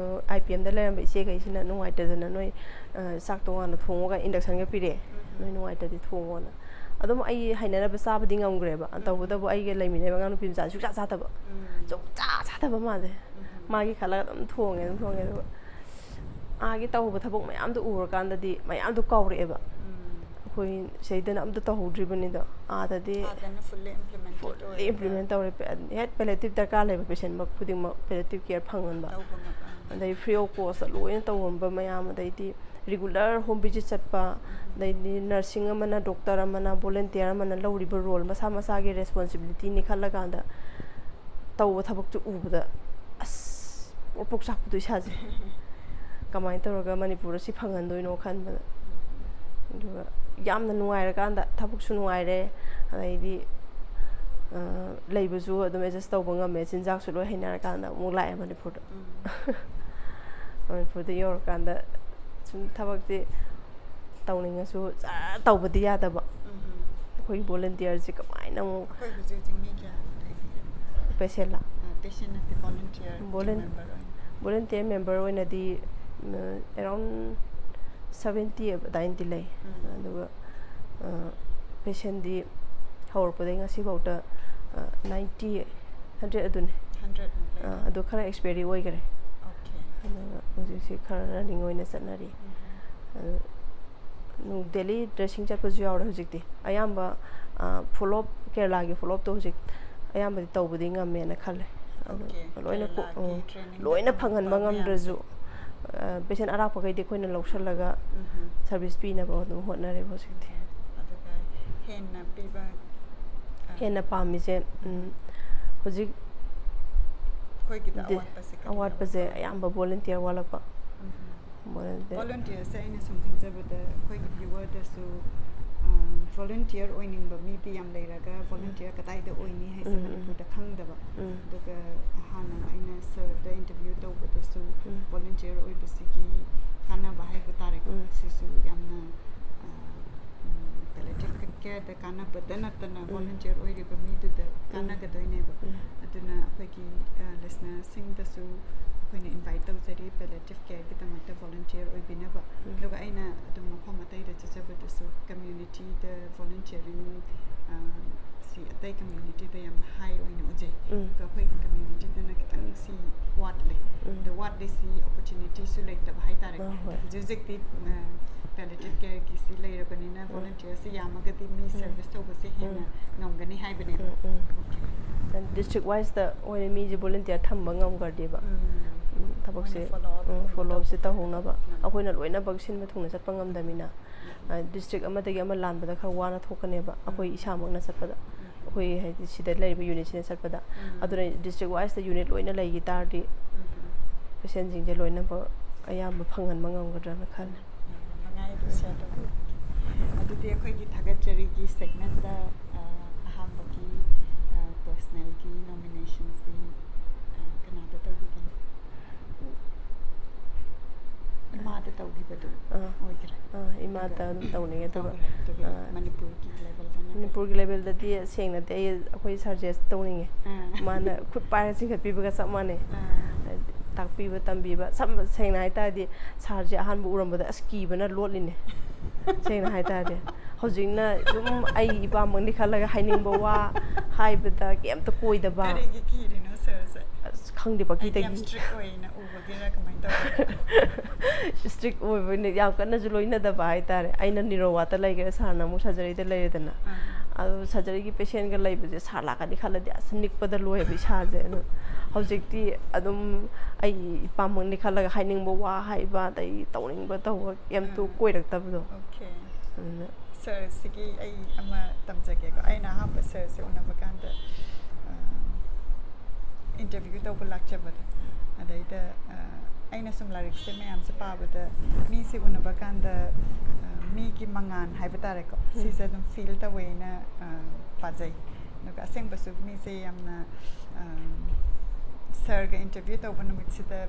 ꯑꯥꯏ ꯄꯤ ꯑꯦꯝꯗ ꯂꯩꯔꯝꯕ ꯏꯆꯦꯈꯩꯁꯤꯅ ꯅꯨꯡꯉꯥꯏꯇꯗꯅ, "ꯅꯣꯏ ꯑ, ꯆꯥꯛ ꯇꯣꯉꯥꯟꯅ ꯊꯣꯡꯉꯒ ꯏꯟꯗꯛꯁꯟꯒ ꯄꯤꯔꯛꯑꯦ, ꯅꯣꯏ ꯅꯨꯡꯉꯥꯏꯇ꯭ꯔꯗꯤ ꯊꯣꯡꯉꯣꯅ"꯫ ꯑꯗꯨꯝ ꯑꯩ ꯍꯩꯅꯅꯕ ꯆꯥꯕꯗꯤ ꯉꯝꯈ꯭ꯔꯦꯕ, ꯇꯧꯕꯇꯕꯨ ꯑꯩꯒ ꯂꯩꯃꯤꯟꯅꯕ ꯑꯉꯥꯡ ꯅꯨꯄꯤ ꯃꯆꯥꯁꯦ ꯁꯨꯡꯆꯥ ꯆꯥꯗꯕ, ꯁꯨꯡꯆꯥ ꯆꯥꯗꯕ ꯃꯥꯁꯦ꯫ ꯃꯥꯒꯤ ꯈꯜꯂꯒ ꯑꯗꯨꯝ ꯊꯣꯡꯉꯦ, ꯑꯗꯨꯝ ꯊꯣꯡꯉꯦ꯫ ꯑꯗꯨꯒ ꯑꯥꯒꯤ ꯇꯧꯕ ꯊꯕꯛ ꯃꯌꯥꯝꯗꯣ ꯎꯔꯀꯥꯟꯗꯗꯤ ꯃꯌꯥꯝꯗꯣ ꯀꯥꯎꯔꯛꯑꯦꯕ꯫ ꯑꯩꯈꯣꯏ ꯁꯤꯗꯅ ꯑꯝꯇ ꯇꯧꯍꯧꯗ꯭ꯔꯤꯕꯅꯤꯗꯣ, ꯑꯥꯗꯗꯤ ꯑꯥꯗꯅ fully implemented fully ꯑꯣꯏꯔꯒ꯫ implement ꯇꯧꯔꯦ꯫ ꯄꯦ-, ꯍꯦꯛ palliative ꯗꯔꯀꯥꯔ ꯂꯩꯕ ꯄꯦꯁꯦꯟꯃꯛ ꯈꯨꯗꯤꯡꯃꯛ palliative care ꯐꯪꯍꯟꯕ꯫ ꯇꯧꯕ ꯉꯝꯕ꯫ ꯑꯗꯩ free of cost ꯂꯣꯏꯅ ꯇꯧꯔꯝꯕ ꯃꯌꯥꯝ, ꯑꯗꯩꯗꯤ regular home visit ꯆꯠꯄ, ꯑꯗꯩꯗꯤ nursing ꯑꯃꯅ, doctor ꯑꯃꯅ, volunteer ꯑꯃꯅ ꯂꯧꯔꯤꯕ role, ꯃꯁꯥ ꯃꯁꯥꯒꯤ responsibilityꯅꯤ ꯈꯜꯂꯀꯥꯟꯗ ꯇꯧꯕ ꯊꯕꯛꯇꯨ ꯎꯕꯗ ꯑꯁ ꯄ꯭ꯔꯣꯛ ꯄ꯭ꯔꯣꯛ ꯆꯥꯛꯄꯗꯣ ꯏꯁꯥꯁꯦ꯫ ꯀꯃꯥꯏꯅ ꯇꯧꯔꯒ ꯃꯅꯤꯄꯨꯔꯗ ꯁꯤ ꯐꯪꯍꯟꯗꯣꯏꯅꯣ ꯈꯟꯕꯗ꯫ ꯑꯗꯨꯒ ꯌꯥꯝꯅ ꯅꯨꯡꯉꯥꯏꯔꯀꯥꯟꯗ, ꯊꯕꯛꯁꯨ ꯅꯨꯡꯉꯥꯏꯔꯦ, ꯑꯗꯩꯗꯤ ꯑ, ꯂꯩꯕꯁꯨ ꯑꯗꯨꯝ adjust ꯇꯧꯕ ꯉꯝꯃꯦ, ꯆꯤꯟꯖꯥꯛꯁꯨ ꯂꯣꯏ ꯍꯩꯅꯔꯀꯥꯟꯗ ꯑꯃꯨꯛ ꯂꯥꯛꯑꯦ ꯃꯅꯤꯄꯨꯔꯗ꯫ ꯃꯅꯤꯄꯨꯔꯗ ꯌꯧꯔꯀꯥꯟꯗ ꯁꯨꯝ ꯊꯕꯛꯁꯦ ꯇꯧꯅꯤꯡꯉꯁꯨ ꯖꯔ ꯇꯧꯕꯗꯤ ꯌꯥꯗꯕ꯫ ꯑꯩꯈꯣꯏꯒꯤ volunteerꯁꯦ ꯀꯃꯥꯏꯅ ꯑꯃꯨꯛ ꯑꯩꯈꯣꯏ ꯍꯧꯖꯤꯛ ꯍꯧꯖꯤꯛ ꯃꯤ ꯀꯌꯥ ꯂꯩꯕꯤꯒꯦ? patientꯂ? ꯑ, patient ꯅꯠꯇꯦ, volunteer, Volun- member ꯑꯣꯏꯅ꯫ Volunteer member ꯑꯣꯏꯅꯗꯤ, ꯎꯝ, around seventy ꯑꯗꯨꯃꯥꯏꯅꯗꯤ ꯂꯩ꯫ ꯎꯝ꯫ ꯑꯗꯨꯒ, ꯑ, patientꯗꯤ ꯍꯧꯔꯛꯄꯗꯒꯤ ꯉꯁꯤꯐꯥꯎꯗ, ꯑ, ninety, hundred ꯑꯗꯨꯅꯤ꯫ Hundred ꯃꯨꯛ ꯂꯩ꯫ ꯑ, ꯑꯗꯨ ꯈꯔ expiry ꯑꯣꯏꯈꯔꯦ꯫ Okay꯫ ꯑꯗꯨꯒ ꯍꯧꯖꯤꯛꯁꯤ ꯈꯔ running ꯑꯣꯏꯅ ꯆꯠꯅꯔꯤ꯫ ꯎꯝ꯫ ꯑꯗꯨ ꯅꯨꯡ-, daily dressing ꯆꯠꯄꯁꯨ ꯌꯥꯎꯔꯦ ꯍꯧꯖꯤꯛꯇꯤ꯫ ꯑꯌꯥꯝꯕ, ꯑ, follow up, ꯀꯦꯔꯂꯥꯒꯤ follow upꯇꯣ ꯍꯧꯖꯤꯛ ꯑꯌꯥꯝꯕꯗꯤ ꯇꯧꯕꯗꯤ ꯉꯝꯃꯦꯅ ꯈꯜꯂꯦ꯫ ꯑꯗꯨ Okay, ꯂꯣꯏꯅ ꯀꯣ-, ꯀꯦꯔꯂꯥꯒꯤ ꯎꯝ, trainingꯗ ꯂꯣꯏꯅ ꯇꯝꯃꯛꯄ ꯐꯪꯍꯟꯕ ꯃꯌꯥꯝꯁꯦ꯫ ꯉꯝꯗ꯭ꯔꯁꯨ, ꯑ, patient ꯑꯔꯥꯞꯄꯈꯩꯗꯤ ꯑꯩꯈꯣꯏꯅ ꯂꯧꯁꯜꯂꯒ ꯎꯝ꯫ service ꯄꯤꯅꯕ ꯑꯗꯨꯝ ꯍꯣꯠꯅꯔꯦꯕ ꯍꯧꯖꯤꯛꯇꯤ꯫ ꯑꯗꯨꯒ ꯍꯦꯟꯅ ꯄꯤꯕ, ꯑ, ꯍꯦꯟꯅ ꯄꯥꯝꯃꯤꯁꯦ, ꯎꯝ, ꯍꯧꯖꯤꯛ ꯑꯩꯈꯣꯏꯒꯤꯗ ꯗꯤ-, ꯑꯋꯥꯠꯄꯁꯦ ꯀꯔꯤ ꯑꯋꯥꯠꯄꯁꯦ ꯑꯋꯥꯠꯄ? ꯑꯌꯥꯝꯕ volunteer ꯋꯥꯠꯂꯛꯄ꯫ ꯎꯝ꯫ Volunteer꯫ Volunteerꯁꯦ ꯑꯩꯅ ꯁꯨꯝ ꯈꯟꯖꯕꯗ ꯑꯩꯈꯣꯏꯒꯤ viewerꯗꯁꯨ, ꯑ, volunteer ꯑꯣꯏꯅꯤꯡꯕ ꯃꯤꯗꯤ ꯌꯥꯝ ꯂꯩꯔꯒ volunteer ꯀꯗꯥꯏꯗ ꯑꯣꯏꯅꯤ ꯍꯥꯏꯁꯦ ꯎꯝ, ꯎꯝ꯫ ꯃꯅꯤꯄꯨꯔꯗ ꯈꯪꯗꯕ꯫ ꯎꯝ꯫ ꯑꯗꯨꯒ ꯍꯥꯟꯅ ꯑꯩꯅ sirꯗ interview ꯇꯧꯕꯗꯁꯨ ꯎꯝ꯫ volunteer ꯑꯣꯏꯕꯁꯤꯒꯤ ꯀꯥꯟꯅꯕ ꯍꯥꯏꯕ ꯇꯥꯔꯦꯀꯣ, ꯎꯝ꯫ ꯁꯤꯁꯨ ꯌꯥꯝꯅ, ꯑ, ꯎꯝ, palliative careꯗ ꯀꯥꯟꯅꯕꯇ ꯅꯠꯇꯅ ꯎꯝ꯫ volunteer ꯑꯣꯏꯔꯤꯕ ꯃꯤꯗꯨꯗ ꯎꯝ꯫ ꯀꯥꯟꯅꯒꯗꯣꯏꯅꯦꯕ꯫ ꯎꯝ꯫ ꯑꯗꯨꯅ ꯑꯩꯈꯣꯏꯒꯤ, ꯑ, ꯁꯤꯡꯗꯁꯨ ꯑꯩꯈꯣꯏꯅ ꯏꯟꯚꯥꯏꯠ ꯇꯧꯖꯔꯤ palliative care ꯒꯤꯗꯃꯛꯇ ꯚꯣꯂꯨꯟꯇꯤꯌꯔ ꯑꯣꯏꯕꯤꯅꯕ꯫ ꯑꯗꯨꯒ ꯑꯩꯅ ꯑꯗꯨꯝ ꯃꯐꯝ ꯑꯇꯩꯗ ꯆꯠꯆꯕꯗꯁꯨ ꯀꯝꯃ꯭ꯌꯨꯅꯤꯇꯤꯗ ꯚꯣꯂꯨꯟꯇꯤꯌꯔꯤꯡ ꯁꯤ ꯑꯇꯩ ꯀꯝꯃ꯭ꯌꯨꯅꯤꯇꯤꯗ ꯌꯥꯝꯅ ꯍꯥꯏ ꯑꯣꯏꯅ ꯎꯖꯩ꯫ ꯑꯗꯣ ꯑꯩꯈꯣꯏꯒꯤ ꯀꯝꯃ꯭ꯌꯨꯅꯤꯇꯤꯗꯅ ꯈꯤꯇꯪ ꯁꯤ ꯋꯥꯠꯂꯦ꯫ ꯑꯗꯣ ꯋꯥꯠꯂꯤꯁꯤ ꯑꯣꯄꯣꯔꯆꯨꯅꯤꯇꯤꯁꯨ ꯂꯩꯇꯕ ꯍꯥꯏꯇꯥꯔꯦ꯫ ꯍꯧꯖꯤꯛ ꯍꯧꯖꯤꯛꯇꯤ palliative care ꯒꯤꯁꯤ ꯂꯩꯔꯕꯅꯤꯅ ꯚꯣꯂꯨꯟꯇꯤꯌꯔꯁꯤ ꯌꯥꯝꯃꯒꯗꯤ ꯃꯤ ꯁꯔꯚꯤꯁ ꯇꯧꯕꯁꯦ ꯍꯦꯟꯅ ꯉꯝꯒꯅꯤ ꯍꯥꯏꯕꯅꯦꯕ꯫ ꯗꯤꯁꯇ꯭ꯔꯤꯛ ꯋꯥꯏꯁꯇ ꯑꯣꯏꯅ ꯃꯤꯁꯦ ꯚꯣꯂꯨꯟꯇꯤꯌꯔ ꯊꯝꯕ ꯉꯝꯈ꯭ꯔꯗꯤꯕ ꯊꯕꯛꯁꯦ, ꯐꯣꯂꯣ ꯑꯞꯁꯦ ꯇꯧꯍꯧꯅꯕ꯫ ꯑꯩꯈꯣꯏꯅ ꯂꯣꯏꯅꯃꯛ ꯁꯤꯟꯕ ꯊꯨꯡꯅ ꯆꯠꯄ ꯉꯝꯗꯕꯅꯤꯅ ꯗꯤꯁꯇ꯭ꯔꯤꯛ ꯑꯃꯗꯒꯤ ꯑꯃ ꯂꯥꯟꯕꯗ ꯈꯔ ꯋꯥꯅ ꯊꯣꯛꯀꯅꯦꯕ ꯑꯩꯈꯣꯏ ꯏꯁꯥꯃꯛꯅ ꯆꯠꯄꯗ꯫ ꯑꯩꯈꯣꯏ ꯍꯥꯏꯗꯤ ꯁꯤꯗ ꯂꯩꯔꯤꯕ ꯌꯨꯅꯤꯠꯁꯤꯅ ꯆꯠꯄꯗ꯫ ꯑꯗꯨꯅ ꯗꯤꯁꯇ꯭ꯔꯤꯛ ꯋꯥꯏꯁꯇ ꯌꯨꯅꯤꯠ ꯂꯣꯏꯅ ꯂꯩꯈꯤ ꯇꯥꯔꯗꯤ ꯄꯦꯁꯦꯟꯁꯤꯡꯁꯦ ꯂꯣꯏꯅꯃꯛ ꯑꯌꯥꯝꯕ ꯐꯪꯍꯟꯕ ꯉꯝꯒꯗ꯭ꯔꯅ ꯈꯜꯂꯦ꯫ ꯌꯥꯝ ꯅꯨꯡꯉꯥꯏ ꯑꯗꯨ ꯁꯤꯌꯔ ꯇꯧꯕꯤꯕꯒꯤ꯫ ꯑꯗꯨꯗꯤ ꯑꯩꯈꯣꯏꯒꯤ ꯊꯥꯒꯠꯆꯔꯤꯒꯤ ꯁꯦꯒꯃꯦꯟꯗ ꯑꯍꯥꯟꯕꯒꯤ ꯄꯔꯁꯅꯦꯜꯒꯤ ꯅꯣꯃꯤꯅꯦꯁꯟꯁꯤ ꯀꯅꯥꯗ ꯇꯧꯕꯤꯒꯅꯤ? ꯏꯃꯥꯗ ꯇꯧꯈꯤꯕꯗꯨ ꯑꯣꯏꯈ꯭ꯔꯦ꯫ ꯑꯥ, ꯏꯃꯥꯗ ꯑꯗꯨꯝ ꯇꯧꯅꯤꯡꯉꯦ꯫ ꯑꯗꯨꯒ ꯇꯧꯈ꯭ꯔꯦ꯫ ꯑꯗꯨꯒ ꯃꯅꯤꯄꯨꯔꯒꯤ ꯂꯦꯚꯦꯜꯗꯅ ꯀꯩ? ꯃꯅꯤꯄꯨꯔꯒꯤ ꯂꯦꯚꯦꯜꯗꯗꯤ ꯁꯦꯡꯅꯗꯤ ꯑꯩ ꯑꯩꯈꯣꯏ ꯁꯥꯔ ꯖꯦꯁ ꯇꯧꯅꯤꯡꯉꯦ꯫ ꯑꯥ꯫ ꯃꯥꯅ ꯈꯨꯠ ꯄꯥꯏꯔ ꯆꯤꯡꯈꯠꯄꯤꯕꯒ ꯆꯞ ꯃꯥꯟꯅꯩ꯫ ꯑꯥ꯫ ꯍꯥꯏꯗꯤ ꯇꯥꯛꯄꯤꯕ ꯇꯝꯕꯤꯕ ꯁꯝ ꯁꯦꯡꯅ ꯍꯥꯏꯇꯥꯔꯗꯤ ꯁꯥꯔꯁꯦ ꯑꯍꯥꯟꯕ ꯎꯔꯝꯕꯗ ꯑꯁ ꯀꯤꯕꯅ ꯂꯣꯠꯂꯤꯅꯦ꯫ ꯁꯦꯡꯅ ꯍꯥꯏꯇꯥꯔꯗꯤ ꯍꯧꯖꯤꯛꯅ ꯁꯨꯝ ꯑꯩ ꯏꯄꯥꯃꯛꯅꯤ ꯈꯜꯂꯒ ꯍꯥꯏꯅꯤꯡꯕ ꯋꯥ ꯍꯥꯏꯕꯗ ꯀꯩꯝꯇ ꯀꯣꯏꯗꯕ꯫ ꯀꯔꯤꯒꯤ ꯀꯤꯔꯤꯅꯣ ꯁꯥꯔꯁꯦ? ꯑꯁ ꯈꯪꯗꯦ ꯑꯩꯗꯤ ꯌꯥꯝ ꯄꯪꯀꯤꯗꯒꯤ꯫ ꯏꯁꯇ꯭ꯔꯤꯛ ꯑꯣꯏꯅ ꯎꯕꯒꯤꯔ ꯀꯃꯥꯏꯅ ꯇꯧꯕ? ꯏꯁꯇ꯭ꯔꯤꯛ ꯑꯣꯏꯕꯅꯤ, ꯌꯥꯝ ꯀꯟꯅꯁꯨ ꯂꯣꯏꯅꯗꯕ ꯍꯥꯏꯇꯥꯔꯦ꯫ ꯑꯩꯅ ꯅꯤꯔꯣꯋꯥꯠꯇ ꯂꯩꯈ꯭ꯔꯦ, ꯁꯥꯔꯅ ꯑꯃꯨꯛ ꯁꯔꯖꯔꯤꯗ ꯂꯩꯔꯦꯗꯅ꯫ ꯑꯥ꯫ ꯑꯗꯨ ꯁꯔꯖꯔꯤꯒꯤ ꯄꯦꯁꯦꯟꯒ ꯂꯩꯕꯁꯦ ꯁꯥꯔ ꯂꯥꯛꯀꯅꯤ ꯈꯜꯂꯗꯤ ꯑꯁ ꯅꯤꯛꯄꯗ ꯂꯣꯏꯕ ꯏꯁꯥꯁꯦ꯫ ꯑꯗꯨ ꯍꯧꯖꯤꯛꯇꯤ ꯑꯗꯨꯝ ꯑꯩ ꯏꯄꯥꯃꯛꯅꯤ ꯈꯜꯂꯒ ꯍꯥꯏꯅꯤꯡꯕ ꯋꯥ ꯍꯥꯏꯕ ꯑꯗꯩ ꯇꯧꯅꯤꯡꯕ ꯇꯧꯕ ꯀꯩꯝꯇ ꯑꯥ꯫ ꯀꯣꯏꯔꯛꯇꯕꯗꯣ꯫ ꯑꯣꯀꯦ꯫ ꯑꯗꯨꯅ ꯁꯥꯔꯁꯤꯒꯤ ꯑꯩ ꯑꯃ ꯇꯝꯖꯒꯦꯀꯣ꯫ ꯑꯩꯅ ꯑꯍꯥꯟꯕ ꯁꯥꯔꯁꯦ ꯎꯅꯕ ꯀꯥꯟꯗ ꯏꯟꯇꯔꯚ꯭ꯌꯨ ꯇꯧꯕ ꯂꯥꯛꯆꯕꯗꯣ, ꯑꯗꯩꯗ ꯑ, ꯑꯩꯅ ꯁꯨꯝ ꯂꯥꯏꯔꯤꯛꯁꯦ ꯃꯌꯥꯝꯁꯦ ꯄꯥꯕꯗ ꯃꯤꯁꯦ ꯎꯅꯕ ꯀꯥꯟꯗ ꯑ, ꯃꯤꯒꯤ ꯃꯉꯥꯜ ꯍꯥꯏꯕ ꯇꯥꯔꯦꯀꯣ, ꯎꯝ꯫ ꯁꯤꯁꯦ ꯑꯗꯨꯝ ꯐꯤꯜ ꯇꯧꯋꯦꯅ ꯑ, ꯄꯥꯖꯩ꯫ ꯑꯗꯨꯒ ꯑꯁꯦꯡꯕꯁꯨ ꯃꯤꯁꯦ ꯌꯥꯝꯅ ꯑ, ꯁꯥꯔꯒ ꯏꯟꯇꯔꯚ꯭ꯌꯨ ꯇꯧꯕ ꯅꯨꯃꯤꯠꯁꯤꯗ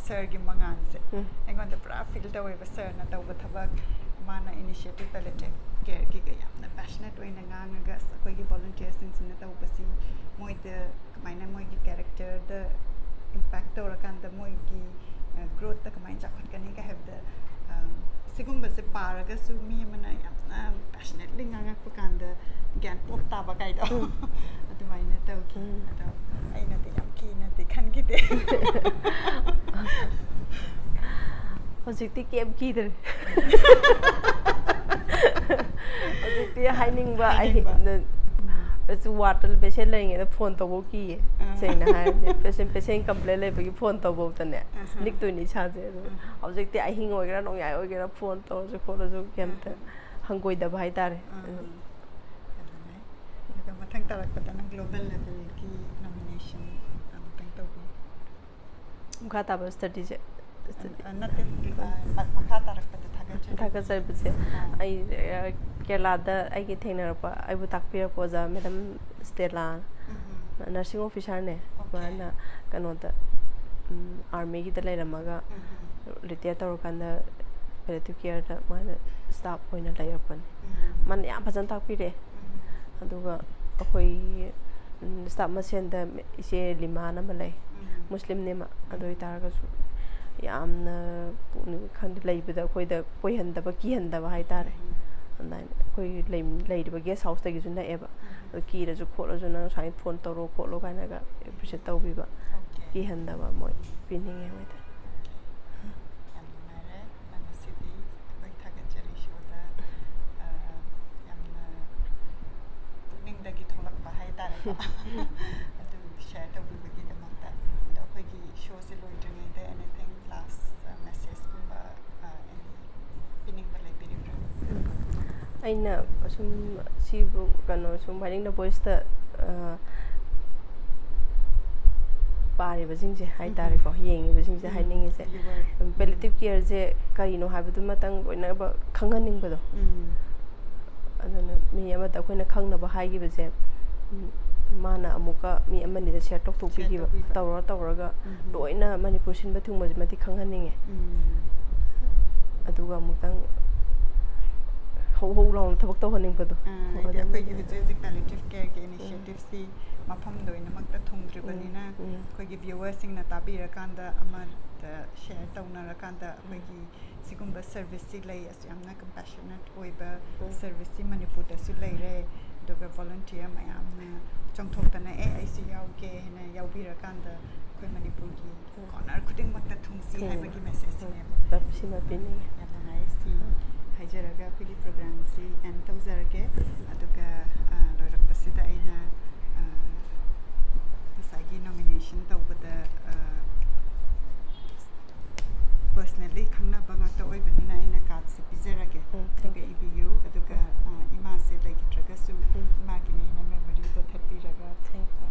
ꯁꯥꯔꯒꯤ ꯃꯉꯥꯜꯁꯦ ꯎꯝ꯫ ꯑꯩꯉꯣꯟꯗ ꯄꯨꯔꯥ ꯐꯤꯜ ꯇꯧꯋꯦꯕ꯫ ꯁꯥꯔꯅ ꯇꯧꯕ ꯊꯕꯛ, ꯃꯥꯅ ꯏꯅꯤꯁꯤꯌꯦꯇꯤꯞ palliative care ꯒꯤꯒ ꯌꯥꯝꯅ ꯄꯦꯁꯅꯦꯠ ꯑꯣꯏꯅ ꯉꯥꯡꯉꯒ ꯑꯁ ꯑꯩꯈꯣꯏꯒꯤ ꯚꯣꯂꯨꯟꯇꯤꯌꯔꯁꯤꯡꯁꯤꯅ ꯇꯧꯕꯁꯤ ꯃꯣꯏꯗ ꯀꯃꯥꯏꯅ ꯃꯣꯏꯒꯤ ꯀꯦꯔꯦꯛꯇꯔ ꯐ꯭ꯌꯨꯆꯔꯗ ꯏꯝꯄꯦꯛ ꯇꯧꯔꯀꯥꯟꯗ ꯃꯣꯏꯒꯤ ꯒ꯭ꯔꯣꯠꯇ ꯀꯃꯥꯏꯅ ꯆꯥꯎꯈꯠꯀꯅꯤꯒ ꯍꯥꯏꯕꯗ, ꯑ, ꯁꯤꯒꯨꯝꯕꯁꯦ ꯄꯥꯔꯒꯁꯨ ꯃꯤ ꯑꯃꯅ ꯌꯥꯝꯅ ꯄꯦꯁꯅꯦꯠꯂꯤ ꯉꯥꯡꯉꯛꯄ ꯀꯥꯟꯗ ꯒ꯭ꯌꯥꯟ ꯄꯣꯞ ꯇꯥꯕ ꯀꯥꯏꯗꯣ꯫ ꯎꯝ꯫ ꯑꯗꯨꯃꯥꯏꯅ ꯇꯧꯈꯤ꯫ ꯎꯝ꯫ ꯑꯗꯣ ꯑꯩꯅꯗꯤ ꯌꯥꯝ ꯀꯤꯅꯗꯤ ꯈꯟꯈꯤꯗꯦ꯫ ꯍꯧꯖꯤꯛꯇꯤ ꯀꯩꯝ ꯀꯤꯗ꯭ꯔꯦ꯫ ꯍꯧꯖꯤꯛꯇꯤ ꯍꯥꯏꯅꯤꯡꯕ, ꯑꯩ ꯍꯥꯏꯅꯤꯡꯕ꯫ ꯅ-, ꯎꯝ꯫ ꯑꯩꯁꯨ ꯋꯥꯔꯗ ꯄꯦꯁꯦꯟ ꯂꯩꯔꯤꯉꯩꯗ ꯐꯣꯟ ꯇꯧꯕ ꯀꯤꯌꯦ꯫ ꯑꯥ꯫ ꯁꯦꯡꯅ ꯍꯥꯏꯔꯗꯤ, ꯄꯦꯁꯦꯟ, ꯄꯦꯁꯦꯟ ꯀꯝꯄ꯭ꯂꯦꯟ ꯂꯩꯕꯒꯤ ꯐꯣꯟ ꯇꯧꯕꯗꯅꯦ, ꯑꯁ, ꯑꯍꯥ꯫ ꯅꯤꯛꯇꯣꯏꯅꯤ ꯏꯁꯥꯁꯦ꯫ ꯑꯗꯣ ꯑꯍꯥ꯫ ꯍꯧꯖꯤꯛꯇꯤ ꯑꯍꯤꯡ ꯑꯣꯏꯒꯦꯔꯥ, ꯅꯣꯡꯌꯥꯏ ꯑꯣꯏꯒꯦꯔꯥ, ꯐꯣꯟ ꯇꯧꯔꯁꯨ ꯈꯣꯠꯂꯁꯨ ꯀꯩꯝꯇ ꯑꯍꯥ꯫ ꯍꯪꯒꯣꯏꯗꯕ ꯍꯥꯏꯇꯥꯔꯦ꯫ ꯑꯍꯥ꯫ ꯎꯝ꯫ ꯑꯗꯨꯅꯦ꯫ ꯑꯗꯨꯒ ꯃꯊꯪ ꯇꯥꯔꯛꯄꯗꯅ ꯒ꯭ꯂꯣꯕꯦꯜ ꯂꯦꯚꯦꯜꯒꯤ ꯅꯣꯃꯤꯅꯦꯁꯟ ꯑꯃꯨꯛꯇꯪ ꯇꯧꯕꯤꯌꯨ꯫ ꯃꯈꯥ ꯇꯥꯕ ꯁ꯭ꯇꯗꯤꯁꯦ? ꯑ, ꯅꯠꯇꯦ, ꯑ, ꯃꯈꯥ ꯇꯥꯔꯛꯄꯗ ꯊꯥꯒꯠꯆꯔꯤ꯫ ꯊꯥꯒꯠꯆꯔꯤꯕꯁꯦ, ꯑꯥ꯫ ꯑꯩ, ꯑ, ꯀꯦꯔꯂꯥꯗ ꯑꯩꯒꯤ ꯊꯦꯡꯅꯔꯛꯄ, ꯑꯩꯕꯨ ꯇꯥꯛꯄꯤꯔꯛꯄ ꯑꯣꯖꯥ ꯃꯦꯗꯥꯝ ꯁ꯭ꯇꯦꯂꯥ, ꯎꯝ꯫ ꯅꯔꯁꯤꯡ ꯑꯣꯐꯤꯁꯥꯔꯅꯦ꯫ ꯑꯣꯀꯦ꯫ ꯃꯥꯅ ꯀꯩꯅꯣꯗ, ꯎꯝ, ꯑꯥꯔꯃꯤꯒꯤꯗ ꯂꯩꯔꯝꯃꯒ, ꯎꯝ꯫ ꯔꯤꯇꯥꯌꯔ ꯇꯧꯔꯀꯥꯟꯗ ꯄꯦꯂꯦꯇꯤꯚ ꯀꯦꯌꯔꯗ ꯃꯥꯅ ꯁ꯭ꯇꯥꯐ ꯑꯣꯏꯅ ꯂꯩꯔꯛꯄꯅꯦ꯫ ꯎꯝ꯫ ꯃꯥꯅ ꯌꯥꯝ ꯐꯖꯅ ꯇꯥꯛꯄꯤꯔꯦ꯫ ꯎꯝ꯫ ꯑꯗꯨꯒ ꯑꯩꯈꯣꯏ, ꯎꯝ, ꯁ꯭ꯇꯥꯐ ꯃꯁꯦꯟꯗ ꯏꯆꯦ ꯂꯤꯃꯥꯟ ꯑꯃ ꯂꯩ, ꯎꯝ꯫ ꯃꯨꯁꯂꯤꯝꯅꯦ ꯃꯥ꯫ ꯑꯗꯨ ꯎꯝ꯫ ꯑꯣꯏꯇꯥꯔꯒꯁꯨ ꯌꯥꯝꯅ ꯄꯨꯛꯅꯤꯡ ꯈꯪꯗꯦ, ꯂꯩꯕꯗ ꯑꯩꯈꯣꯏꯗ ꯀꯣꯏꯍꯟꯗꯕ, ꯀꯤꯍꯟꯗꯕ ꯍꯥꯏꯇꯥꯔꯦ꯫ ꯎꯝ꯫ ꯑꯗꯨꯃꯥꯏꯅ ꯑꯩꯈꯣꯏ ꯂꯩ-, ꯂꯩꯔꯤꯕ ꯒꯦꯁ ꯍꯥꯎꯁꯇꯒꯤꯁꯨ ꯅꯛꯑꯦꯕ꯫ ꯎꯝ꯫ ꯑꯗꯨ ꯀꯤꯔꯁꯨ ꯈꯣꯠꯂꯁꯨ ꯅꯪ ꯁꯨꯃꯥꯏꯅ ꯐꯣꯟ ꯇꯧꯔꯣ ꯈꯣꯠꯂꯣ ꯀꯥꯏꯅꯒ ꯑꯦꯄ꯭ꯔꯤꯁꯤꯌꯦꯠ ꯇꯧꯕꯤꯕ, ꯑꯣꯀꯦ꯫ ꯀꯤꯍꯟꯗꯕ ꯃꯣꯏ ꯄꯤꯅꯤꯡꯉꯦ ꯃꯣꯏꯗ꯫ ꯌꯥꯝ ꯅꯨꯡꯉꯥꯏꯔꯦ꯫ ꯉꯁꯤꯗꯤ ꯑꯩꯈꯣꯏ ꯊꯥꯒꯠꯆꯔꯤ ꯁꯣꯗ, ꯑ, ꯌꯥꯝꯅ ꯄꯨꯛꯅꯤꯡꯗꯒꯤ ꯊꯣꯛꯂꯛꯄ ꯍꯥꯏꯇꯥꯔꯦꯀꯣ꯫ ꯑꯗꯨ ꯁꯤꯌꯔ ꯇꯧꯕꯤꯕꯒꯤꯗꯃꯛꯇ꯫ ꯑꯗꯣ ꯑꯩꯈꯣꯏꯒꯤ ꯁꯣꯁꯦ ꯂꯣꯏꯗ꯭ꯔꯤꯉꯩꯗ anything last, ꯑ, ꯃꯦꯁꯦꯖꯀꯨꯝꯕ, ꯑ, ꯑꯦꯅꯤ ꯄꯤꯅꯤꯡꯕ ꯂꯩꯕꯤꯔꯤꯕ꯭ꯔꯥ? ꯑꯩꯅ ꯁꯨꯝ ꯁꯤꯕꯨ ꯀꯩꯅꯣ ꯁꯨꯝ ꯍꯥꯏꯅꯤꯡꯗ ꯚꯣꯏꯁꯇ, ꯑ, ꯄꯥꯔꯤꯕꯁꯤꯡꯁꯦ ꯍꯥꯏꯇꯥꯔꯦꯀꯣ, ꯎꯝ꯫ ꯌꯦꯡꯉꯤꯕꯁꯤꯡꯁꯦ ꯎꯝ꯫ ꯍꯥꯏꯅꯤꯡꯉꯤꯁꯦ, ꯚ꯭ꯌꯨꯋꯔ꯫ ꯎꯝ, ꯄꯦꯂꯦꯇꯤꯚ ꯀꯦꯌꯔꯁꯦ ꯀꯔꯤꯅꯣ ꯍꯥꯏꯕꯗꯨꯃꯇꯪ ꯂꯣꯏꯅꯃꯛ ꯈꯪꯍꯟꯅꯤꯡꯕꯗꯣ꯫ ꯎꯝ꯫ ꯑꯗꯨꯅ ꯃꯤ ꯑꯃꯗ ꯑꯩꯈꯣꯏꯅ ꯈꯪꯅꯕ ꯍꯥꯏꯈꯤꯕꯁꯦ, ꯎꯝ, ꯃꯥꯅ ꯑꯃꯨꯛꯀ ꯃꯤ ꯑꯃꯅꯤꯗ ꯁꯤꯌꯔ ꯇꯧꯊꯣꯛꯄꯤꯈꯤꯕ, ꯁꯤꯌꯔ ꯇꯧꯕꯤꯕ꯫ ꯇꯧꯔ ꯇꯧꯔꯒ ꯎꯝ꯫ ꯂꯣꯏꯅ ꯃꯅꯤꯄꯨꯔ ꯁꯤꯟꯕ ꯊꯨꯡꯕꯁꯤꯃꯗꯤ ꯈꯪꯍꯟꯅꯤꯡꯉꯦ꯫ ꯎꯝ꯫ ꯑꯗꯨꯒ ꯑꯃꯨꯛꯇꯪ ꯍꯧ ꯍꯧ ꯂꯥꯎꯅ ꯊꯕꯛ ꯇꯧꯍꯟꯅꯤꯡꯕꯗꯣ꯫ ꯑꯥ, ꯍꯥꯏꯗꯤ ꯑꯗꯨꯅ ꯑꯩꯈꯣꯏꯒꯤ ꯍꯧꯖꯤꯛ ꯍꯧꯖꯤꯛ ꯄꯦꯂꯦꯇꯤꯚ ꯀꯦꯌꯔꯒꯤ ꯎꯝ꯫ ꯏꯅꯤꯁꯤꯌꯦꯇꯤꯚꯁꯤ ꯃꯐꯝ ꯂꯣꯏꯅꯃꯛꯇ ꯊꯨꯡꯗ꯭ꯔꯤꯕꯅꯤꯅ, ꯎꯝ, ꯎꯝ꯫ ꯑꯩꯈꯣꯏꯒꯤ viewersꯁꯤꯡꯅ ꯇꯥꯕꯤꯔꯀꯥꯟꯗ, ꯑꯃꯗ share ꯇꯧꯅꯔꯀꯥꯟꯗ, ꯑꯩꯈꯣꯏꯒꯤ ꯁꯤꯒꯨꯝꯕ serviceꯁꯤ ꯂꯩ, ꯑꯁꯨꯛ ꯌꯥꯝꯅ compassionate ꯑꯣꯏꯕ ꯎꯝ꯫ serviceꯁꯤ ꯃꯅꯤꯄꯨꯔꯗꯁꯨ ꯂꯩꯔꯦ, ꯑꯗꯨꯒ volunteer ꯃꯌꯥꯝꯅ ꯆꯣꯡꯊꯣꯛꯇꯅ, "ꯑꯦ, ꯑꯩꯁꯨ ꯌꯥꯎꯒꯦ" ꯍꯥꯏꯅ ꯌꯥꯎꯕꯤꯔꯀꯥꯟꯗ, ꯑꯩꯈꯣꯏ ꯃꯅꯤꯄꯨꯔꯒꯤ ꯎꯝ꯫ corner ꯈꯨꯗꯤꯡꯃꯛꯇ ꯊꯨꯡꯁꯤ ꯎꯝ꯫ ꯍꯥꯏꯕꯒꯤ messageꯁꯤꯅꯦꯕ꯫ ꯎꯝ꯫ ꯁꯤꯃ ꯄꯤꯅꯤꯡꯉꯤ꯫ ꯌꯥꯝ ꯅꯨꯡꯉꯥꯏ꯫ ꯁꯤ ꯍꯥꯏꯖꯔꯒ ꯑꯩꯈꯣꯏꯒꯤ programꯁꯤ end ꯇꯧꯖꯔꯒꯦ꯫ ꯑꯗꯨꯒ, ꯑ, ꯂꯣꯏꯔꯛꯄꯁꯤꯗ ꯑꯩꯅ, ꯑ, ꯉꯁꯥꯏꯒꯤ nomination ꯇꯧꯕꯗ, ꯑ, personally ꯈꯪꯅꯕ ꯉꯥꯛꯇ ꯑꯣꯏꯕꯅꯤꯅ ꯑꯩꯅ cardꯁꯦ ꯄꯤꯖꯔꯒꯦ꯫ ꯎꯝ, ꯑꯗꯨꯒ thank you꯫ ꯏꯕꯤꯌꯨ꯫ ꯑꯗꯨꯒ, ꯑ, ꯏꯃꯥꯁꯦ ꯂꯩꯈꯤꯗ꯭ꯔꯒꯁꯨ ꯎꯝ꯫ ꯏꯃꯥꯒꯤꯅꯦꯅ memoryꯗ ꯊꯠꯄꯤꯔꯒ, Thank you꯫